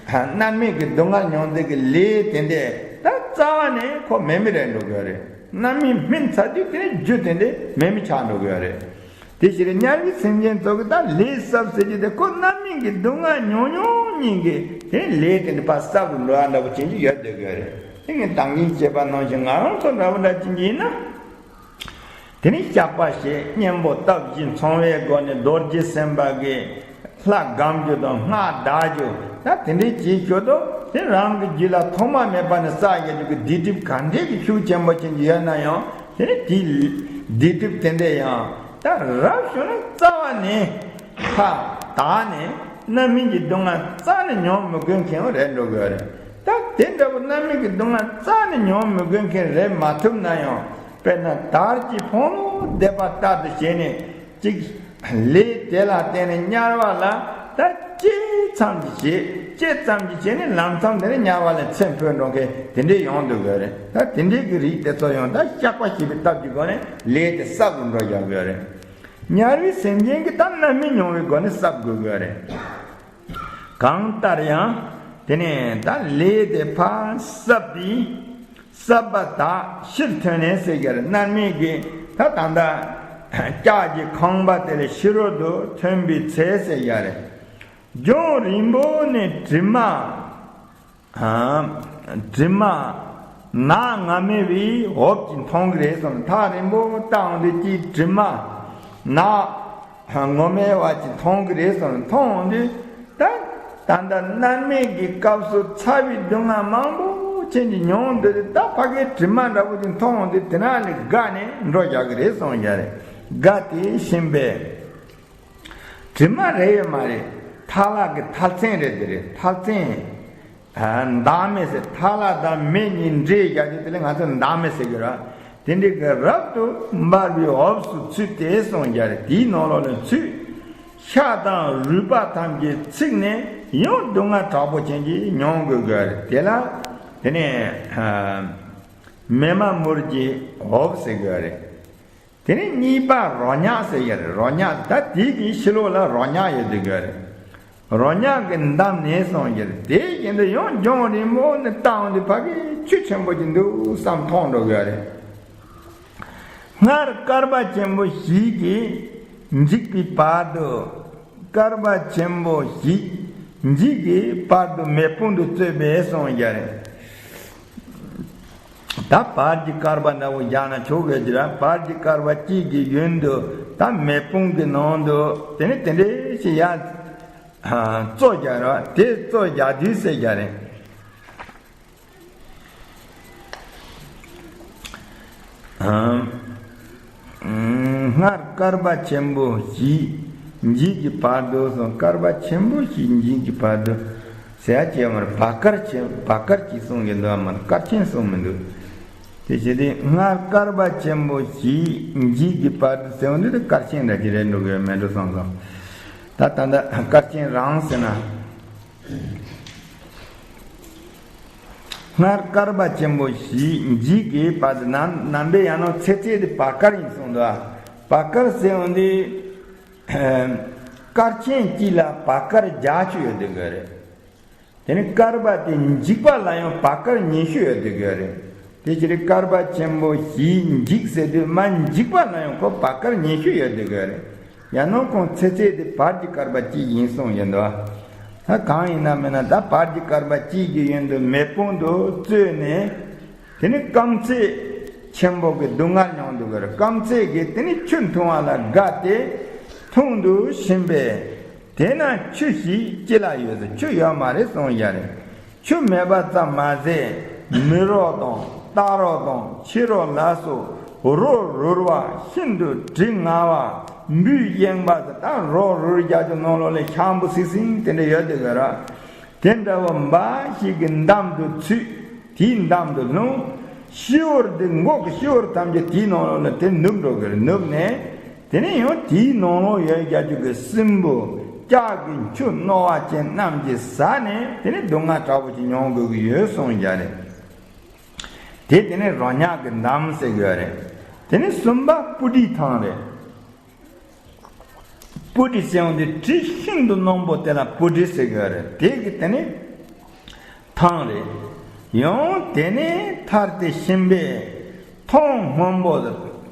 མནར་མེད་ཀྱི་སྡུག་བསྔལ་མྱོང་མཛད་ཀྱི་ལས་དེ་འདྲས་ད་རྩ་བ་ནས་ཁོ་མེད་མེད་རེད་འགྲོ་གི་རེད། རྣམ་སྨིན་སྨིན་ཚར་དུས་དེ་ནི་རྒྱུ་དེ་འདྲས་མེད་མེད་ཆགས་འགྲོ་གི་རེད། དེ་ཕྱིར་དམྱལ་བའི་སེམས་ཅན་ཚོ་གི་ད་ལས་བསགས་ཟེར་རྒྱུ་དེ་ཁོ་རྣམ་སྨིན་གྱི་སྡུག་བསྔལ་མྱོང་མྱོང་ཉིན་གྱི་དེ་ནི་ལས་དེ་འདྲས་ཕར་བསགས་རུ་འགྲོ་ཡ་འདྲ་པོ་བྱེད་ཀྱི་ཡོད་བསྡད་ཀྱི་རེད། དེ་ངས་ད་གིན་བཤད་པ་ནང་བཞིན་ང་རང་ཚོ་འདྲ་པོ་འདྲ་ཅིག་ཡིན་ན། དེ་ནས་བཤགས་པ་བྱས། གཉེན་པོ་སྟོབས་བཞི་མཚུངས་པའི་སྒོ་ནས་རྡོ་རྗེ་སེམས་དཔའ་གིས་ལྷ་སྒོམ་རྒྱུ་དང་སྔགས་བཟླ་རྒྱུ་ད་དེ་འདྲའི་བྱེད་ཞོར་དུ་དེ་རང་གི་རྒྱུད་ལ་ཐོག་མ་མེད་པ་ནས་བསགས་ཡོད་རྒྱུ་གི་སྡིག་སྒྲིབ་ག་འདྲའི་གི་ཤུགས་ཆེན་པོ་ཅན་གྱི་ཡོད་ན་ཡང་ དེ་ནས་དེའི་བདེ་སྒྲུབ་དེ་འདྲ་ཡང་ད་རབ་བྱུང་ན་རྩ་བ་ནས་ཕར་དག་ནས་རྣམ་སྨིན་གྱི་སྡུག་བསྔལ་རྩ་ནས་མྱོང་མི་དགོས་མཁན་རེད་འགྲོ་དགོས་རེད། ད་དེ་འདྲ་བོ་རྣམ་སྨིན་གྱི་སྡུག་བསྔལ་རྩ་ནས་མྱོང་མི་དགོས་མཁན་རེད་མ་ཐུབ་ན་ཡང་དཔེར་ན་དར་གྱི་ཕུང་ལོ་འདེབས་པ་ལྟར་དུ་བྱས་ནས་གཅིག་ལས་དེ་ལ་བརྟེན་ནས་དམྱལ་བ་ལ་ད་ཅི་ཙམ་གྱིས་བྱེད་ཅི་ཙམ་གྱིས་བྱས་ནས་ལམ་མཚམས་དེ་ནས་དམྱལ་བ་ལ་ཚེ་འཕོས་འགྲོ་མཁན་དེ་འདྲས་ཡོང་འདུག་གི་རེད། ད་དེ་འདྲས་ཀྱི་རིགས་དེ་ཚོ་ཡང་ད་བཤགས་པ་བྱེད་པའི་སྟབས་ཀྱི་སྒོ་ནས་ལས་དེ་བསགས་དགོས་འགྲོ་བཞག་གི་རེད། དམྱལ་བའི་སེམས་ཅན་གྱིས་ད་རྣམ་སྨིན་མྱོང་བའི་སྒོ་ནས་བསགས་དགོས་གི་རེད། གང་ལྟར་ཡང་དེ་ནས་ད་ལས་དེ་ཕར་བསགས་པའི་བསགས་པ་དག་ཕྱིར་ཐོན་ནས་ཟེར་གྱི་རེད། རྣམ་སྨིན་གྱི་ད་ད་ལྟ་ལྕགས་ཀྱི་ཁང་པ་དེ་ལས་ཕྱི་རོལ་དུ་ཐོན་པའི་ཚེ་ཟེར་གྱི་རེད། ལྗོངས་རིང་པོ་ནས་དྲི་མ་དྲི་མ་ནག་ང་མེ་བའི་འོབས་ཀྱིས་མཐོང་གི་རེད་གསུངས། ཐག་རིང་པོ་བལྟ་འོང་དུས་ཀྱི་དྲི་མ་ནག་ངོ་མའི་བ་ཅིག་མཐོང་གི་རེད་གསུངས། མཐོང་འོང་དུས་ད་ད་ལྟ་རྣམ་སྨིན་གྱི་སྐབས་སུ་ཚ་བའི་སྡུག་བསྔལ་མང་པོ་ཅན་གྱི་མྱོང་འདུག་ད་ཕ་གིའི་དྲི་མ་འདྲ་པོ་ཅིག་མཐོང་འོང་དུས་དེ་ན་ནི་དགའ་ནས་འགྲོ་བཞག་གི་རེད་གསུངས་བཞག་རེད། དགའ་སྟེ་ཤིང་པས། དྲི་མ་རེད་ཡོད་མ་རེད། ཐལ་བ་གི་ཐལ་ཚན་རེད་དེ་རེད། ཐལ་ཚན། མདག་མེ་ཟེར། ཐལ་བ་དང་མེ་གཉིས་འདྲེས་བཞག་དུས་དེ་ལ་ང་ཚོ་མདག་མེ་ཟེར་གི་རེད། དེ་འདྲའི་གི་རབ་ཏུ་འབར་བའི་འོབས་སུ་ཚུད་དེ་གསུངས་བཞག་རེད། དེའི་ནང་ལོགས་ལ་ཚུད། ཤ་དང་རུས་པ་ཐམས་ཅད་ཚིག་ནས་ཡང་སྡུག་བསྔལ་དྲག་པོ་ཅན་གྱིས་མྱོང་དགོས་གི་རེད། དེ་ལ་དེ་ནས་མེ་མ་མུར་གྱི་འོབས་ཟེར་གི་རེད། དེ་ནས་གཉིས་པ་རོ་མྱགས་ཟེར་ཡ་རེད། རོ་མྱགས་ད་དེ་གི་ཕྱི་ལོགས་ལ་རོ་མྱགས་ཡོད་དེ་གི་རེད། རོ་མྱགས་ཀྱི་འདམ་ནས་སོང་ཡ་རེད། དེ་བཞིན་དུ་ཡང་ལྗོངས་རིང་མོ་ནས་བལྟ་འོང་དུས་ཕ་གི་ཆུ་ཆེན་པོ་ཅིག་འདུག་བསམ་མཐོང་འགྲོ་གི་རེད། སྔར་བསྐལ་པ་ཆེན་པོ་བཞི་གིས་འཇིག་པའི་བར་དུ། བསྐལ་པ་ཆེན་པོ་བཞི་འཇིག་གི་བར་དུ་མེ་དཔུང་དུ་བཙོས་པས་སོང་ཡ་རེད། ད་བར་གྱི་བསྐལ་པ་འདྲ་བོ་བཞག་ན་ཆོག་གི་རེད། བར་གྱི་བསྐལ་པ་གཅིག་གི་ཡུན་དུ་ད་མེ་དཔུང་གི་ནང་དུ་དེ་ནི་དེ་འདྲའི་ཞིག་ཡ་བཙོ་རྒྱག་ར། དེ་བཙོ་རྒྱག་དུས་ཟེར་རྒྱག་རེད། སྔར་བསྐལ་པ་ཆེན་པོ་བཞི་འཇིག་གི་བར་དུ་སོང་། བསྐལ་པ་ཆེན་པོ་བཞི་འཇིག་གི་བར་དུ་ཟེར་ཡ་ཅེས་མར་བ་དཀར་ཆེན་བ་དཀར་གྱིས་གསུངས་ཀྱི་འདུག་མར་བསྐལ་ཆེན་གསུངས་མི་འདུག་དེ་བྱས་ཏེ་སྔར་བསྐལ་པ་ཆེན་པོ་བཞི་འཇིག་གི་བར་དུ་ཟེར་བ་འདི་དེ་བསྐལ་ཆེན་འདྲ་ཅིག་རེད་འགྲོ་གི་མེད་འགྲོ་བསམ་སོང་། ད་ད་ལྟ་བསྐལ་ཆེན་རང་ཟེར་ན། སྔར་བསྐལ་པ་ཆེན་པོ་བཞི་འཇིག་གི་བར་དུ་ནམ་ནམ་པའི་ཡང་ན་ཚེ་ཚད་དེ་བ་དཀར་ཡིན་གསུངས་འདུག་བ་དཀར་ཟེར་བ་འདི་བསྐལ་ཆེན་གཅིག་ལ་བ་དཀར་བརྒྱད་ཅུ་ཡོད་དེ་གི་རེད། དེ་ནི་བསྐལ་པ་དེ་འཇིག་པ་ལ་ཡང་བ་དཀར་ཉི་ཤུ་ཡོད་དེ་གི་རེད། དེ་ཕྱིར་བསྐལ་པ་ཆེན་པོ་བཞི་འཇིག་ཟེར་དུས་མ་འཇིག་པ་ལ་ཡང་ཁོ་བ་དཀར་ཉི་ཤུ་ཡོད་དེ་གི་རེད། ཡང་ན་ཁོང་ཚེ་ཚད་དེ་བར་གྱི་བསྐལ་པ་གཅིག་ཡིན་གསུངས་ཡོད་འདུག་ད་གང་ཡིན་ན་མིན་ན་ད་བར་གྱི་བསྐལ་པ་གཅིག་གི་ཡུན་དུ་མེ་དཔུང་དུ་བཙོས་ནས། དེ་ནི་རྐམ་ཚད་ཆེན་པོ་གི་སྡུག་བསྔལ་མྱོང་འདུག་གི་རེད། རྐམ་ཚད་ཀྱིས་དེ་ནི་ཆུ་འཐུང་བ་ལ་དགའ་སྟེ་འཐུང་དུ་ཕྱིན་པས། དེ་ན་ཆུ་ཞིག་ཅི་ལ་ཡོད་ཟེར། ཆུ་ཡོད་མ་རེད་གསུངས་ཡ་རེད། ཆུ་མེད་པ་ཙམ་མ་ཟད་མི་རོ་དང་སྟག་རོ་དང་ཁྱི་རོ་ལ་སོགས་རོ་རུལ་བ་ཤིན་ཏུ་དྲི་ང་བ་འབུས་གཡེང་བ་ཟེར། ད་རོ་རུལ་རྒྱག་རྒྱུ་ནང་ལོགས་ལ་ཤམ་བུ་སིང་སིང་དེ་འདྲ་ཡོད་དེ་གི་ར། དེ་འདྲ་བ་འབའ་ཞིག་གི་འདམ་དུ་ཚུད། དེའི་འདམ་དུ་ལྷུང་། ཤི་བོར་དེ་མགོ་གི་ཤི་བོར་ཐམས་ཅད་དེའི་ནང་ལོགས་ལ་དེ་ནུབ་འགྲོ་གི་རེད། ནུབ་ནས། དེ་ནས་ཡང་དེའི་ནང་ལོགས་ཡོད་རྒྱ་ཆུ་གི་སྲིན་པོ་ལྕགས་ཀྱི་མཆུ་རྣོ་བ་ཅན་རྣམས་ཀྱིས་ཟ་ནས་དེ་ནས་སྡུག་བསྔལ་དྲག་པོ་ཅིག་མྱོང་དགོས་ཀྱི་ཡོད་གསུངས་རྒྱ་རེད། དེ་དེ་ནས་རོ་མྱགས་ཀྱི་འདམ་ཟེར་གི་ཡོད་རེད། དེ་ནས་གསུམ་པ་སྤུ་གྲིའི་ཐང་རེད། སྤུ་གྲི་ཟེར་བ་འདི་གྲི་ཤིན་ཏུ་རྣོན་པོ་དེ་ལ་སྤུ་གྲི་ཟེར་གི་ཡོད་རེད། དེ་གི་དེ་ནི་ཐང་རེད། ཡང་དེ་ནས་ཐར་ཏེ་ཤིང་པས་ཐང་སྔོན་པོ་ད་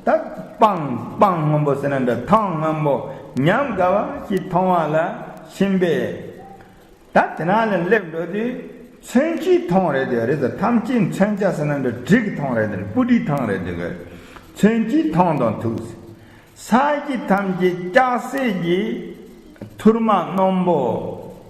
སྤང་སྤང་སྔོན་པོ་ཟེར་ན་འདྲ། ཐང་སྔོན་པོ་ཉམས་དགའ་བ་ཞིག་མཐོང་བ་ལ་ཤིང་པས་ད་དེ་ན་ལ་སླེབས་འགྲོ་དུས་མཚོན་གྱི་ཐང་རེད་དེ་རེད་ཟེར། ཐམས་ཅད་མཚོན་ཆ་ཟེར་ན་འདྲ། གྲི་གི་ཐང་རེད་དེ་རེད། སྤུ་གྲིའི་ཐང་རེད་དེ་གི་མཚོན་གྱི་ཐང་དང་ཐུག་ས་གཞི་ཐམས་ཅད་ལྕགས་སྲེག་གི་ཐུར་མ་རྣོན་པོ་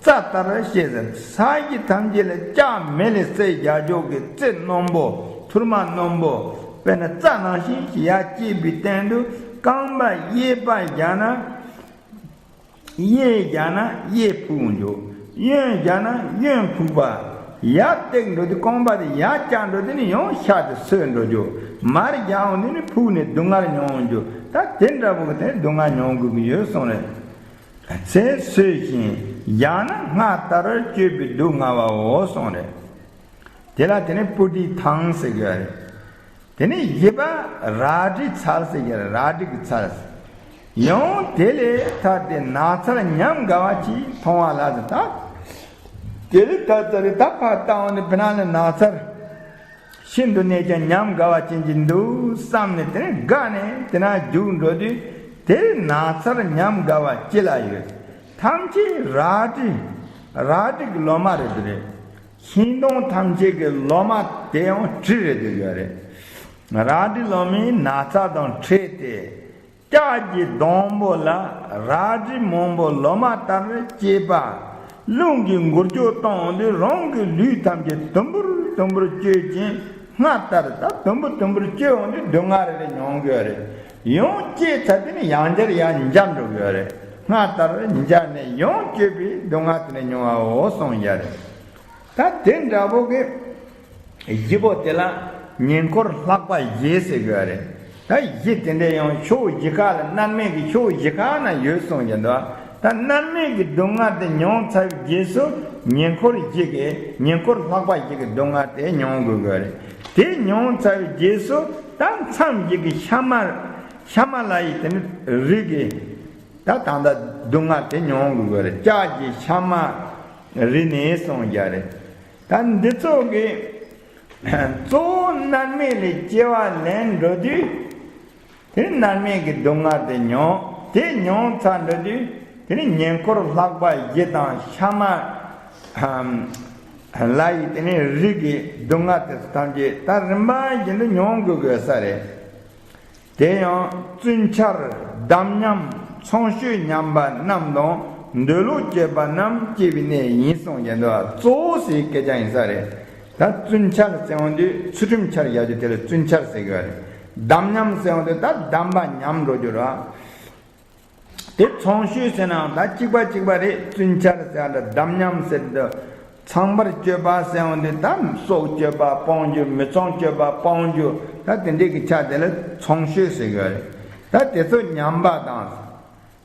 རྩྭ་ལྟར་བྱས་ཟེར། ས་གཞི་ཐམས་ཅད་ལ་ལྕགས་མེ་ལས་སྲེག་རྒྱག་ཕྱོགས་ཀྱི་རྩེ་རྣོན་པོ་ཐུར་མ་རྣོན་པོ་ དཔེར་ན་རྩྭ་ནང་བཞིན་ཞིག་ཡར་སྐྱེས་པའི་སྟེང་དུ་རྐང་པ་གཡས་པ་བཞག་ན། གཡས་བཞག་ན་གཡས་ཕུག་འགྱོ། གཡོན་བཞག་ན་གཡོན་ཕུག་པ། ཡར་བཏེགས་འགྲོ་དུས་རྐང་པ་དེ་ཡར་བཀྱག་འགྲོ་དུས་ནི་ཡང་ཤ་དེ་སོས་འགྲོ་འགྱོ། མར་བཞག་འོང་དུས་ནི་ཕུག་ནས་སྡུག་བསྔལ་མྱོང་འགྱོ། ད་དེ་འདྲ་པོ་གི་དེ་སྡུག་བསྔལ་མྱོང་དགོས་ཀྱི་ཡོད་གསུངས་རེད། ཚེ་སོས་ཤིང་བཞག་ན་སྔར་ལྟར་སྤྱོད་པའི་སྡུག་བསྔལ་བའོ་གསུངས་རེད། དེ་ལ་དེ་ནི་པུ་ཏི་ཐང་ཟེར་གྱི་ཡོད་རེད། དེ་ནས་བཞི་པ་རལ་གྲིའི་ཚལ་ཟེར་གྱི་རལ་གྲི་གི་ཚལ། ཡང་དེ་ལས་ཐར་ཏེ་ནགས་ཚལ་ཉམས་དགའ་བ་ཅིག་མཐོང་བ་ལ་ཟེར་ད། དེ་ལས་ཐར་ཚར་ཏེ་ད་ཕར་བལྟ་འོང་དུས་བི་ན་ལ་ནགས་ཚལ་ཤིན་ཏུ་ནས་ཀྱང་ཉམས་དགའ་བ་ཅན་ཅིག་འདུག་བསམ་ནས་དེ་ནས་དགའ་ནས་དེ་ན་རྒྱུགས་འགྲོ་དུས་དེ་ནགས་ཚལ་ཉམས་དགའ་བ་ཅི་ལ་ཡོད། ཐམས་ཅད་རལ་གྲི་རལ་གྲི་གི་ལོ་མ་རེད་དེ་རེད། ཤིང་སྡོང་ཐམས་ཅད་ཀྱི་ལོ་མ་དེ་ཡང་གྲི་རེད་འདུག་ཡོད་རེད། རལ་གྲི་ལོ་མའི་ན་ཚ་དང་འཕྲད་དེ། ལྕགས་ཀྱི་སྡོང་པོ་ལ་རལ་གྲི་མང་པོ་ལོ་མ་ལྟར་སྐྱེས་པ། རླུང་གིས་འགུལ་སྐྱོད་གཏོང་འོང་དུས་རང་གི་ལུས་ཐམས་ཅད་དུམ་བུར་དུམ་བུར་གཅོད་ཅིང་སྔར་ལྟར་ད་དུམ་བུ་དུམ་བུར་གཅོད་འོང་དུས་སྡུག་བསྔལ་རེ་རེ་མྱོང་གི་ཡོད་རེད། ཡང་གཅོད་ཚར་དུས་ནི་ཡང་བསྐྱར་ཡང་འཇམ་འགྲོ་གི་ཡོད་རེད། སྔར་ལྟར་འཇམ་ནས་ཡང་གཅོད་པའི་སྡུག་བསྔལ་དེ་ནི་མྱོང་བའོ་གསུངས་ཡ་རེད། ད་དེ་འདྲ་པོ་གི་བཞི་པོ་དེ་ལ་ཉེ་འཁོར་ལྷག་པ་བཞི་ཟེར་དགོས་རེད། ད་བཞི་དེ་འདྲ་ཡང་ཕྱོགས་བཞི་ཁ་ལ་མནར་མེད་ཀྱི་ཕྱོགས་བཞི་ཁ་ན་ཡོད་གསུངས་ཀྱི་འདུག་ད་མནར་མེད་ཀྱི་སྡུག་བསྔལ་དེ་མྱོང་ཚར་བའི་རྗེས་སུ་ཉེ་འཁོར་བཞི་གི་ཉེ་འཁོར་ལྷག་པ་བཞི་གི་སྡུག་བསྔལ་དེ་མྱོང་དགོས་དགོས་རེད། དེ་མྱོང་ཚར་བའི་རྗེས་སུ་ད་མཚམས་བཞི་གི་ཤ་མ་ཤ་མ་ལ་ཡི་དེ་ནི་རིགས་ཀྱི་ད་ད་ལྟ་སྡུག་བསྔལ་དེ་མྱོང་དགོས་དགོས་རེད། ལྕགས་ཀྱི་ཤ་མ་རིགས་ནས་གསུངས་ཀྱི་རེད། ད་འདི་ཚོ་གི་གཙོ་བོ་མནར་མེད་ལས་སྐྱེ་བ་ལེན་འགྲོ་དུས། དེ་ནི་མནར་མེད་ཀྱི་སྡུག་བསྔལ་དེ་མྱོང་། དེ་མྱོང་ཚར་འགྲོ་དུས་དེ་ནི་ཉེ་འཁོར་ལྷག་པ་བཞི་དང་ཤ་མ་ལ་ཡི་དེ་ནི་རིགས་ཀྱི་སྡུག་བསྔལ་དེ་ཚོ་ཐམས་ཅད་ད་རིམ་པ་བཞིན་དུ་མྱོང་དགོས་དགོས་ས་རེད། དེ་ཡང་བཙུན་ཆར་འདམ་ཉམས་ཚོང་ཤོས་ཉམས་པ་རྣམས་དང་འདོད་ལོག་སྤྱོད་པ་རྣམས་སྐྱེ་བའི་གནས་ཡིན་གསུངས་ཀྱི་འདུག་གཙོ་བོ་ཟེར་སྐད་ཆ་ཡིན་ས་རེད། ད་བཙུན་ཆར་ཟེར་འོང་དུས་ཚུལ་ཁྲིམས་ཆར་ཡག་རྒྱུ་དེ་ལ་བཙུན་ཆར་ཟེར་གི་རེད། འདམ་ཉམས་ཟེར་འོང་དུས་ད་འདམ་པ་ཉམས་འགྲོ་རྒྱུ་རེད། དེ་ཚོང་ཤོས་ཟེར་ནའང་ད་གཅིག་པ་གཅིག་པ་རེད། བཙུན་ཆར་ཟེར་འདྲ་འདམ་ཉམས་ཟེར་འདྲ། ཚངས་པར་སྤྱོད་པ་ཟེར་འོང་དུས་ད་སྲོག་གཅོད་པ་སྤོང་རྒྱུ། མི་ཚངས་སྤྱོད་པ་སྤོང་རྒྱུ། ད་དེ་འདྲས་ཀྱི་ཆ་དེ་ལ་ཚོང་ཤོས་ཟེར་གི་རེད། ད་དེ་ཚོ་ཉམས་པ་དང་།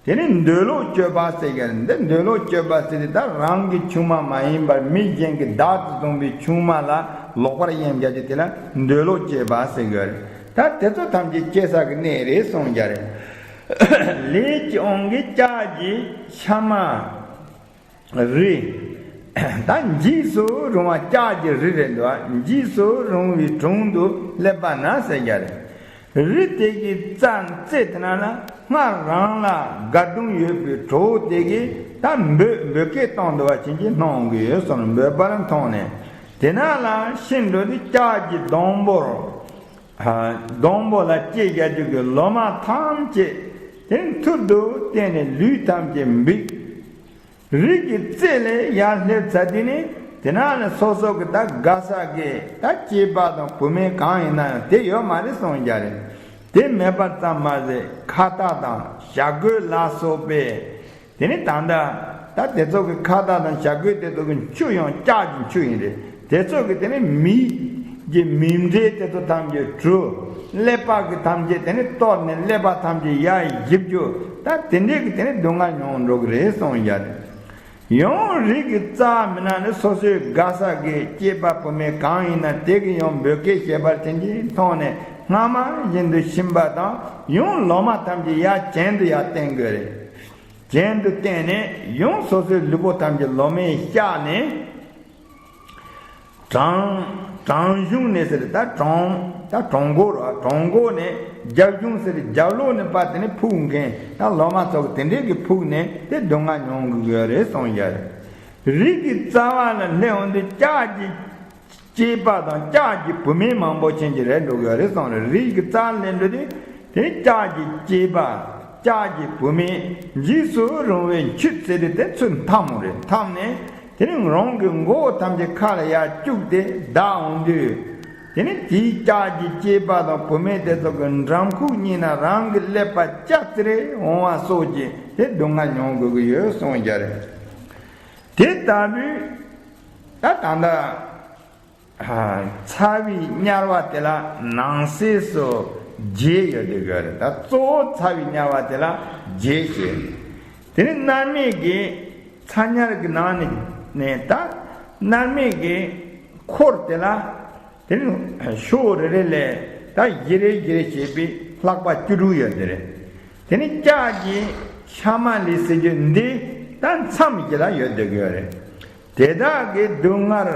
དེ་ནི་འདོད་ལོག་སྤྱོད་པ་ཟེར་གི་རེད། འདི་འདོད་ལོག་སྤྱོད་པ་ཟེར་དུས་ད་རང་གི་ཆུང་མ་མ་ཡིན་པར་མི་གཞན་གྱི་བདག་ཏུ་བཟུང་བའི་ཆུང་མ་ལ་ལོག་པར་གཡེམ་རྒྱག་རྒྱུ་དེ་ལ་འདོད་ལོག་སྤྱོད་པ་ཟེར་གི་རེད། ད་དེ་ཚོ་ཐམས་ཅད་སྐྱེ་ས་གི་གནས་རེད་གསུངས་རྒྱུ་རེད། ལས་ཀྱི་དབང་གིས་ལྕགས་ཀྱི་ཤ་མ་རི། ད་འཇིགས་སུ་རུང་བ་ལྕགས་ཀྱི་རི་རེད་འདུག་འཇིགས་སུ་རུང་བའི་དྲུང་དུ་སླེབས་པ་ན་ཟེར་རྒྱུ་རེད། རི་དེ་གི་རྩ་རྩེ་དེ་ན་ལ་སྔར་རང་ལ་དགའ་སྡུག་ཡོད་པའི་གྲོགས་དེ་གིས་ད་འབོད་འབོད་སྐད་གཏོང་འདུག་པ་ཅན་གྱིས་སྣང་གི་ཡོད་གསུངས་ནས་འབོད་པར་མཐོང་ནས་དེ་ན་ལ་ཕྱིན་འགྲོ་དུས་ལྕགས་ཀྱི་སྡོང་པོར། སྡོང་པོ་ལ་སྐྱེས་རྒྱ་རྒྱུ་གི་ལོ་མ་ཐམས་ཅད་དེ་མཐུར་དུ་བསྟན་ནས་ལུས་ཐམས་ཅད་འབིགས། རི་གི་རྩེ་ལས་ཡར་སླེབས་ཚར་དུས་ནི་དེ་ན་ནི་སོ་སོ་གི་ད་དགའ་ས་གི་ད་སྐྱེས་པ་དང་བུད་མེད་གང་ཡིན་ན་ཡང་དེ་ཡོད་མ་རེད་གསུངས་རྒྱུ་རེད། དེ་མེད་པ་ཙམ་མ་ཟད་ཁྭ་ཏ་དང་བྱ་རྒོད་ལ་སོགས་པའི་དེ་ནི་ད་ལྟ་ད་དེ་ཚོ་གི་ཁྭ་ཏ་དང་བྱ་རྒོད་དེ་ཚོ་གི་མཆུ་ཡང་ལྕགས་ཀྱི་མཆུ་ཡིན་རེད། དེ་ཚོ་གི་དེ་ནི་མིག་གི་མིག་འབྲས་དེ་ཚོ་ཐམས་ཅད་བྲུ། ཀླད་པ་གི་ཐམས་ཅད་དེ་ནི་གཏོར་ནས་ཀླད་པ་ཐམས་ཅད་ཡར་བཞི་བཅུ། ད་དེ་འདྲས་གི་དེ་ནི་སྡུག་བསྔལ་མྱོང་འགྲོ་གི་རེད་གསུངས་ཡ་རེད། ཡང་རིགས་ཀྱི་རྩ་བ་མི་ན་ནི་སོ་སོའི་དགའ་ས་གི་སྐྱེས་པ་བུད་མེད་གང་ཡིན་ན་དེ་གི་ཡང་འབོད་སྐད་བྱེད་པར་དེ་འདྲས་མཐོང་ནས་སྔ་མ་བཞིན་དུ་ཕྱིན་པ་དང་ཡང་ལོ་མ་ཐམས་ཅད་ཡར་གྱེན་དུ་ཡར་བསྟན་དགོས་རེད། གྱེན་དུ་བསྟན་ནས་ཡང་སོ་སོའི་ལུས་པོ་ཐམས་ཅད་ལོ་མས་བཤགས་ནས། བྲང་བྲང་གཞུང་ནས་ཟེར་ད་བྲང་ད་བྲང་སྒོ་ར་བྲང་སྒོ་ནས་རྒྱབ་གཞུང་ཟེར་རྒྱབ་ལོགས་ནས་པ་དེ་ནས་ཕུག་མཁན་ད་ལོ་མ་ཚོ་གི་དེ་འདྲས་ཀྱི་ཕུག་ནས་དེ་སྡུག་བསྔལ་མྱོང་དགོས་ཀྱི་ཡོད་རེད་གསུངས་ཡ་རེད། རིགས་ཀྱི་རྩ་བ་ལ་སླེབས་འོང་དུས་ལྕགས་ཀྱི་སྐྱེས་པ་དང་ལྕགས་ཀྱི་བུད་མེད་མང་པོ་ཅན་གྱི་རེད་འགྲོ་གི་ཡོད་རེད་གསུངས་རེད། རིགས་ཀྱི་རྩ་ལེན་འགྲོ་དུས་དེ་ལྕགས་ཀྱི་སྐྱེས་པ་ལྕགས་ཀྱི་བུད་མེད་འཇིགས་སུ་རུང་བའི་མཆུ་ཟེར་དེ་དེ་ཚུར་འཐམ་མོ་རེད། འཐམ་ནས་དེ་ནི་རང་གི་མགོ་བོ་ཐམས་ཅད་ཁ་ལ་ཡར་བཅུག་སྟེ་བདའ་འོང་དུས་ དེ་ནི་དེའི་ལྕགས་ཀྱི་སྐྱེས་པ་དང་བུད་མེད་དེ་ཚོ་གི་འགྲམ་ཁུག་གཉིས་ན་རང་གི་ཀླད་པ་ལྕགས་ཙི་རེ་འོང་བ་སོགས་ཀྱི་དེ་སྡུག་བསྔལ་མྱོང་དགོས་ཀྱི་ཡོད་གསུངས་ཀྱི་རེད། དེ་ལྟ་བུའི་ད་ད་ལྟ་ཚ་བའི་དམྱལ་བ་དེ་ལ་ནང་གསེས་སུ་བརྒྱད་ཡོད་དེ་ག་རེད། ད་གཙོ་བོ་ཚ་བའི་དམྱལ་བ་དེ་ལ་བརྒྱད་ཞེས། དེ་ནི་མནར་མེད་ཀྱི་ཚ་དམྱལ་གྱི་ནང་ནས་ནས་ད་མནར་མེད་ཀྱི་འཁོར་དེ་ལ་དེ་ནི་ཕྱོགས་རེ་རེ་ལས་ད་བཞི་རེ་བཞི་རེ་བྱས་པའི་ལྷགས་པ་བཅུ་དྲུག་ཡོད་དེ་རེད། དེ་ནི་ལྕགས་ཀྱི་ཤ་མ་ལི་ཟེར་རྒྱུ་འདི་ད་མཚམས་བཞི་ལ་ཡོད་དེ་ག་རེད། དེ་དག་གི་སྡུག་བསྔལ།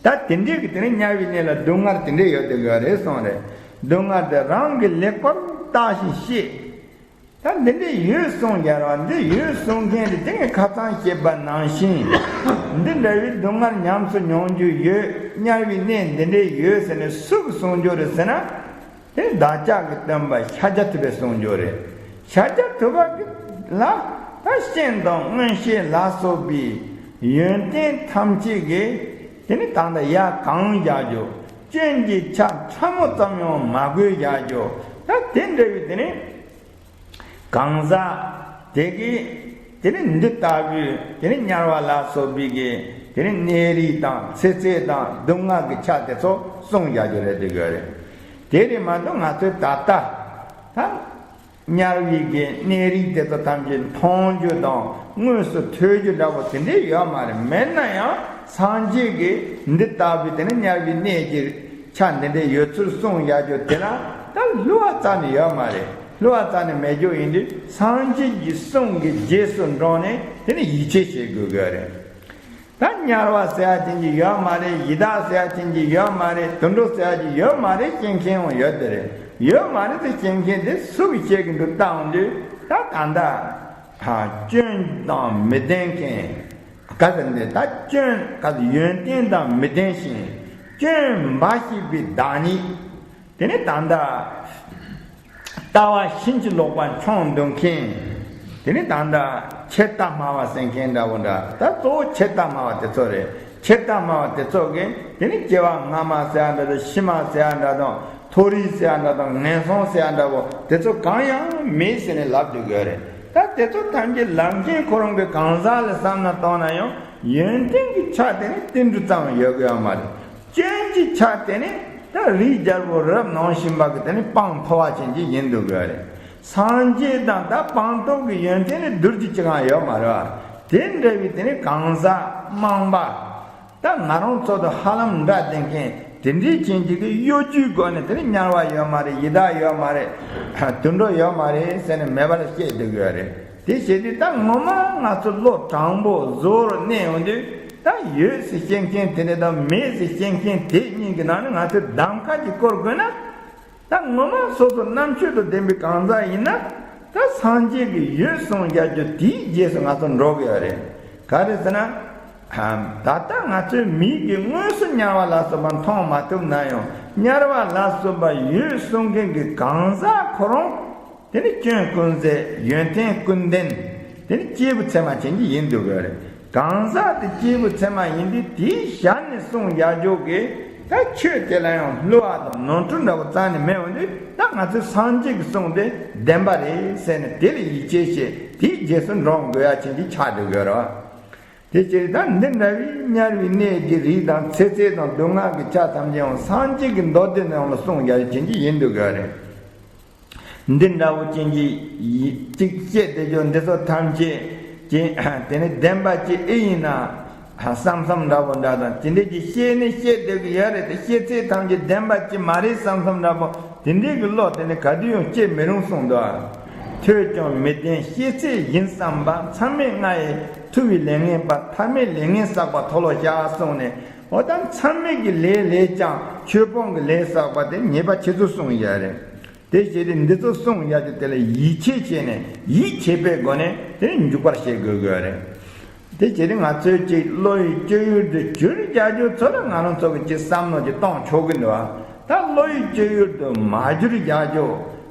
ད་དེ་འདྲའི་གི་དེ་ནི་དམྱལ་བའི་གནས་ལ་སྡུག་བསྔལ་དེ་འདྲའི་ཡོད་དེ་ཡོད་རེད་གསུངས་རེད། སྡུག་བསྔལ་དེ་རང་གིས་ལེགས་པར་བརྟགས་ཤིང་ཤེས། ད་འདི་འདྲའི་ཡོད་གསུངས་རྒྱལ་བ་འདི་ཡོད་གསུང་མཁན་དེ་དེ་ངས་ཁ་སང་བཤད་པ་ནང་བཞིན། འདི་འདྲ་བའི་སྡུག་བསྔལ་ཉམས་སུ་མྱོང་རྒྱུ་ཡོད། དམྱལ་བའི་གནས་འདི་འདྲའི་ཡོད་ཟེར་ནས་སུ་གིས་གསུང་རྒྱུ་རེད་ཟེར་ན། དེ་བདག་ཅག་གི་སྟོན་པ་ཤཱཀྱ་ཐུབ་པས་གསུངས་རྒྱུ་རེད། ཤཱཀྱ་ཐུབ་པ་གི་ལ་ད་སྤྱན་དང་མངོན་ཤེས་ལ་སོགས་པའི་ཡོན་ཏན་ཐམས་ཅད་ཀྱིས་དེ་ནི་ད་ལྟ་ཡར་གང་བཞག་རྒྱུ། སྐྱོན་གྱི་ཆ་ཕྲ་མོ་ཙམ་ཡང་མ་གོས་བཞག་རྒྱུ། ད་དེ་འདྲ་བའི་དེ་ནི་གང་ཟག་དེ་གིས་དེ་ནི་འདི་ལྟ་བུའི་དེ་ནི་དམྱལ་བ་ལ་སོགས་པའི་གི་དེ་ནི་གནས་རིས་དང་ཚེ་ཚད་དང་སྡུག་བསྔལ་གྱི་ཆ་དེ་ཚོ་གསུངས་བཞག་རྒྱུ་རེད་དེ་ག་རེད། དེ་རེད་མ་གཏོགས་ང་ཚོས་ད་ལྟ་ད། དམྱལ་བའི་གི་གནས་རིས་དེ་ཚོ་ཐམས་ཅད་མཐོང་རྒྱུ་དང་དངོས་སུ་ཐོས་རྒྱུ་འདྲ་པོ་དེ་འདྲས་ཡོད་མ་རེད། མེད་ན་ཡང་སངས་རྒྱས་ཀྱིས་འདི་ལྟ་བུའི་དེ་ནི་དམྱལ་བའི་གནས་ཀྱི་ཆ་འདི་འདྲས་ཡོད་ཚུལ་གསུངས་ཡག་རྒྱུ་དེ་ལ་ད་བསླུ་བ་རྩ་ནས་ཡོད་མ་རེད། བསླུ་བ་རྩ་ནས་མེད་རྒྱུ་ཡིན་དུས་སངས་རྒྱས་ཀྱི་གསུང་གི་རྗེས་སུ་འབྲངས་ནས་དེ་ནི་ཡིད་ཆེས་བྱེད་དགོས་དགོས་རེད། ད་དམྱལ་བ་ཟེར་ཡ་ཅན་གྱི་ཡོད་མ་རེད། ཡི་དྭགས་ཟེར་ཡ་ཅན་གྱི་ཡོད་མ་རེད། དུད་འགྲོ་ཟེར་ཡ་ཅན་ཡོད་མ་རེད་ཅེས་མཁན་ཡང་ཡོད་དེ་རེད། ཡོད་མ་རེད་ཟེར་ཅེས་མཁན་དེ་སུ་གི་ཆེད་ཀྱི་འདུག་བལྟ་འོང་དུས་ད་ད་ལྟ་སྐྱོན་དང་མི་ལྡན་མཁན་ག་ཟེར་འདི་ད་སྐྱོན་ག་ཟེར་ཡོན་ཏན་དང་མི་ལྡན་ཞིང་སྐྱོན་འབའ་ཞིག་པའི་བདག་ཉིད། དེ་ནི་ད་ལྟ་ལྟ་བ་ཕྱིན་ཅི་ལོག་པ་མཆོང་འདོད་མཁན། དེ་ནི་ད་ལྟ་ཆད་ལྟ་སྨྲ་བ་ཟེར་མཁན་འདྲ་བོ་འདྲ། ད་གཙོ་བོ་ཆད་ལྟ་སྨྲ་བ་དེ་ཚོ་རེད། ཆད་ལྟ་སྨྲ་བ་དེ་ཚོ་གིས་དེ་ནི་སྐྱེ་བ་སྔ་མ་ཟེར་ཡ་འདྲ་དང་ཕྱི་མ་ཟེར་ཡ་འདྲ་དང་མཐོ་རིས་ཟེར་ཡ་འདྲ་དང་ངན་སོང་ཟེར་ཡ་འདྲ་བོ་དེ་ཚོ་གང་ཡང་མེད་ཟེར་ནས་ལབ་འདུག་གི་རེད། ད་དེ་ཚོ་ཐམས་ཅད་ལབ་མཁན་ཁོ་རང་གི་གང་ཟག་ལ་བསམ་བློ་བཏང་ན་ཡང་ཡོན་ཏན་གྱི་ཆ་དེ་ནི་ཏིལ་འབྲུ་ཙམ་ཡོད་གི་ཡོད་མ་རེད། སྐྱོན་གྱི་ཆ་དེ་ནི་ད་རིའི་རྒྱལ་པོ་རབ་གནང་བཞིན་པ་གི་དེ་ནི་སྤང་མཐོ་བ་ཅན་གྱི་ཡིན་འདུག་གི་རེད། སངས་རྒྱས་དང་ད་སྤངས་རྟོགས་ཀྱི་ཡོན་ཏན་ནི་རྡུལ་གྱི་གཅིག་ཀྱང་ཡོད་མ་རེད་བ། དེ་འདྲ་བའི་དེ་ནི་གང་ཟག་རྨོངས་པ། ད་ང་རང་ཚོ་དང་ཧ་ལམ་འདྲ་བསྡད་མཁན་དེ་འདྲའི་ཅན་གྱི་གི་གཡོ་སྒྱུའི་སྒོ་ནས་དེ་ནི་དམྱལ་བ་ཡོད་མ་རེད། ཡི་དྭགས་ཡོད་མ་རེད། དུད་འགྲོ་ཡོད་མ་རེད་ཟེར་ནས་མེད་པ་ལ་བཤད་འདུག་གི་རེད། དེ་བྱས་དུས་ད་ངོ་མ་ང་ཚོ་བློ་དྲང་པོ་གཟུ་བོར་གནས་ཡོང་དུས་ད་ཡོད་ཟེར་བཤད་མཁན་དེ་འདྲ་དང་མེད་ཟེར་བཤད་མཁན་དེ་གཉིས་ཀྱི་ནང་ནས་ང་ཚོས་གདམ་ཁ་ཅིག་སྐོར་དགོས་ན། ད་ངོ་མ་སོ་སོ་རྣམ་དཔྱོད་དང་ལྡན་པའི་གང་ཟག་ཡིན་ན་ད་སངས་རྒྱས་ཀྱིས་ཡོད་གསུངས་རྒྱག་རྒྱུ་དེའི་རྗེས་སུ་ང་ཚོ་འགྲོ་དགོས་ཡོད་རེད། ག་རེ་ཟེར་ན། ད་ལྟ་ང་ཚོའི་མིག་གིས་དངོས་སུ་དམྱལ་བ་ལ་སོགས་པ་མཐོང་མ་ཐུབ་ན་ཡང་དམྱལ་བ་ལ་སོགས་པ་ཡོད་གསུང་མཁན་གྱི་གང་ཟག་ཁོ་རང་དེ་ནི་སྐྱོན་ཀུན་ཟད་ཡོན་ཏན་ཀུན་ལྡན། དེ་ནི་སྐྱེས་བུ་ཚད་མ་ཅན་གྱི་ཡིན་འདུག་གི་རེད། གང་ཟག་དེ་སྐྱེས་བུ་ཚད་མ་ཡིན་དུས་དེའི་ཞར་ནས་གསུངས་ཡག་རྒྱུ་གི་ད་ཆོས་དེ་ལ་ཡང་བསླུ་བ་དང་ནོར་འཁྲུལ་འདྲ་བོ་རྩ་ནས་མེད་འོང་དུས་ད་ང་ཚོས་སངས་རྒྱས་ཀྱི་གསུང་དེ་བདེན་པ་རེད་ཟེར་ནས་དེ་ལ་ཡིད་ཆེས་བྱས་དེའི་རྗེས་སུ་འབྲང་དགོས་ཡ་ཅན་གྱི་ཆགས་འགྲོ་དགོས་རེད། དེ་ཕྱིར་ད་འདི་འདྲ་བའི་དམྱལ་བའི་གནས་ཀྱི་རིས་དང་ཚེ་ཚད་དང་སྡུག་བསྔལ་གྱི་ཆ་ཐམས་ཅད་ཡང་སངས་རྒྱས་ཀྱི་མདོ་སྡེ་ནང་ལ་གསུངས་ཡག་ཅན་གྱི་ཡིན་འདུག་གི་རེད། འདི་འདྲ་བོ་ཅན་གྱི་ཡི་གཅིག་བཤད་བསྡད་རྒྱུ་འདི་ཚོ་ཐམས་ཅད་ཀྱི་དེ་ནི་བདེན་པ་ཅིག་ཨེ་ཡིན་ན་བསམ་བསམ་འདྲ་བོ་འདྲ་དང་དེ་འདྲས་ཀྱི་བཤད་ནི་བཤད་བསྡད་ཀྱི་ཡོད་རེད་དེ་བཤད་ཚད་ཐམས་ཅད་བདེན་པ་ཅིག་མ་རེད་བསམ་བསམ་འདྲ་བོ་དེ་འདྲས་ཀྱི་བློ་དེ་ནི་ག་དུས་ཡང་སྐྱེ་མི་རུང་གསུངས་འདུག་ཐོས་ཀྱང་མི་བདེན་བཤད་ཚད་ཡིན་བསམ་པ་མཚམས་མེད་ལྔ་ཡི་ཐུ་བའི་ལས་ངན་པ་མཐའ་མེད་ལས་ངན་བསགས་པ་མཐོལ་ལོ་བཤགས་གསུངས་ནས་འོ་ད་མཚམས་མེད་ཀྱི་ལས་ལས་ཀྱང་ཆོས་སྤོང་གི་ལས་བསགས་པ་དེ་ཉེས་པ་ཆེ་ཚུལ་གསུངས་ཡོད་རེད། དེ་བྱས་ཏེ་འདི་ཚོ་གསུངས་ཡག་དེ་དེ་ལ་ཡིད་ཆེས་བྱས་ནས་ཡིད་ཆེས་པའི་སྒོ་ནས་དེ་ནས་འཇུག་པར་བྱེད་དགོས་དགོས་རེད། དེ་བྱས་ཏེ་ང་ཚོའི་ཅིག་བློ་ཡི་སྤྱོད་ཡུལ་དུ་གྱུར་རྒྱག་རྒྱུ་ཚོ་ལ་ང་རང་ཚོ་གི་ཅིག་བསམ་བློ་ཅིག་གཏོང་ཆོག་གི་འདུག་ད་བློ་ཡི་སྤྱོད་ཡུལ་དུ་མ་གྱུར་རྒྱག་རྒྱུ་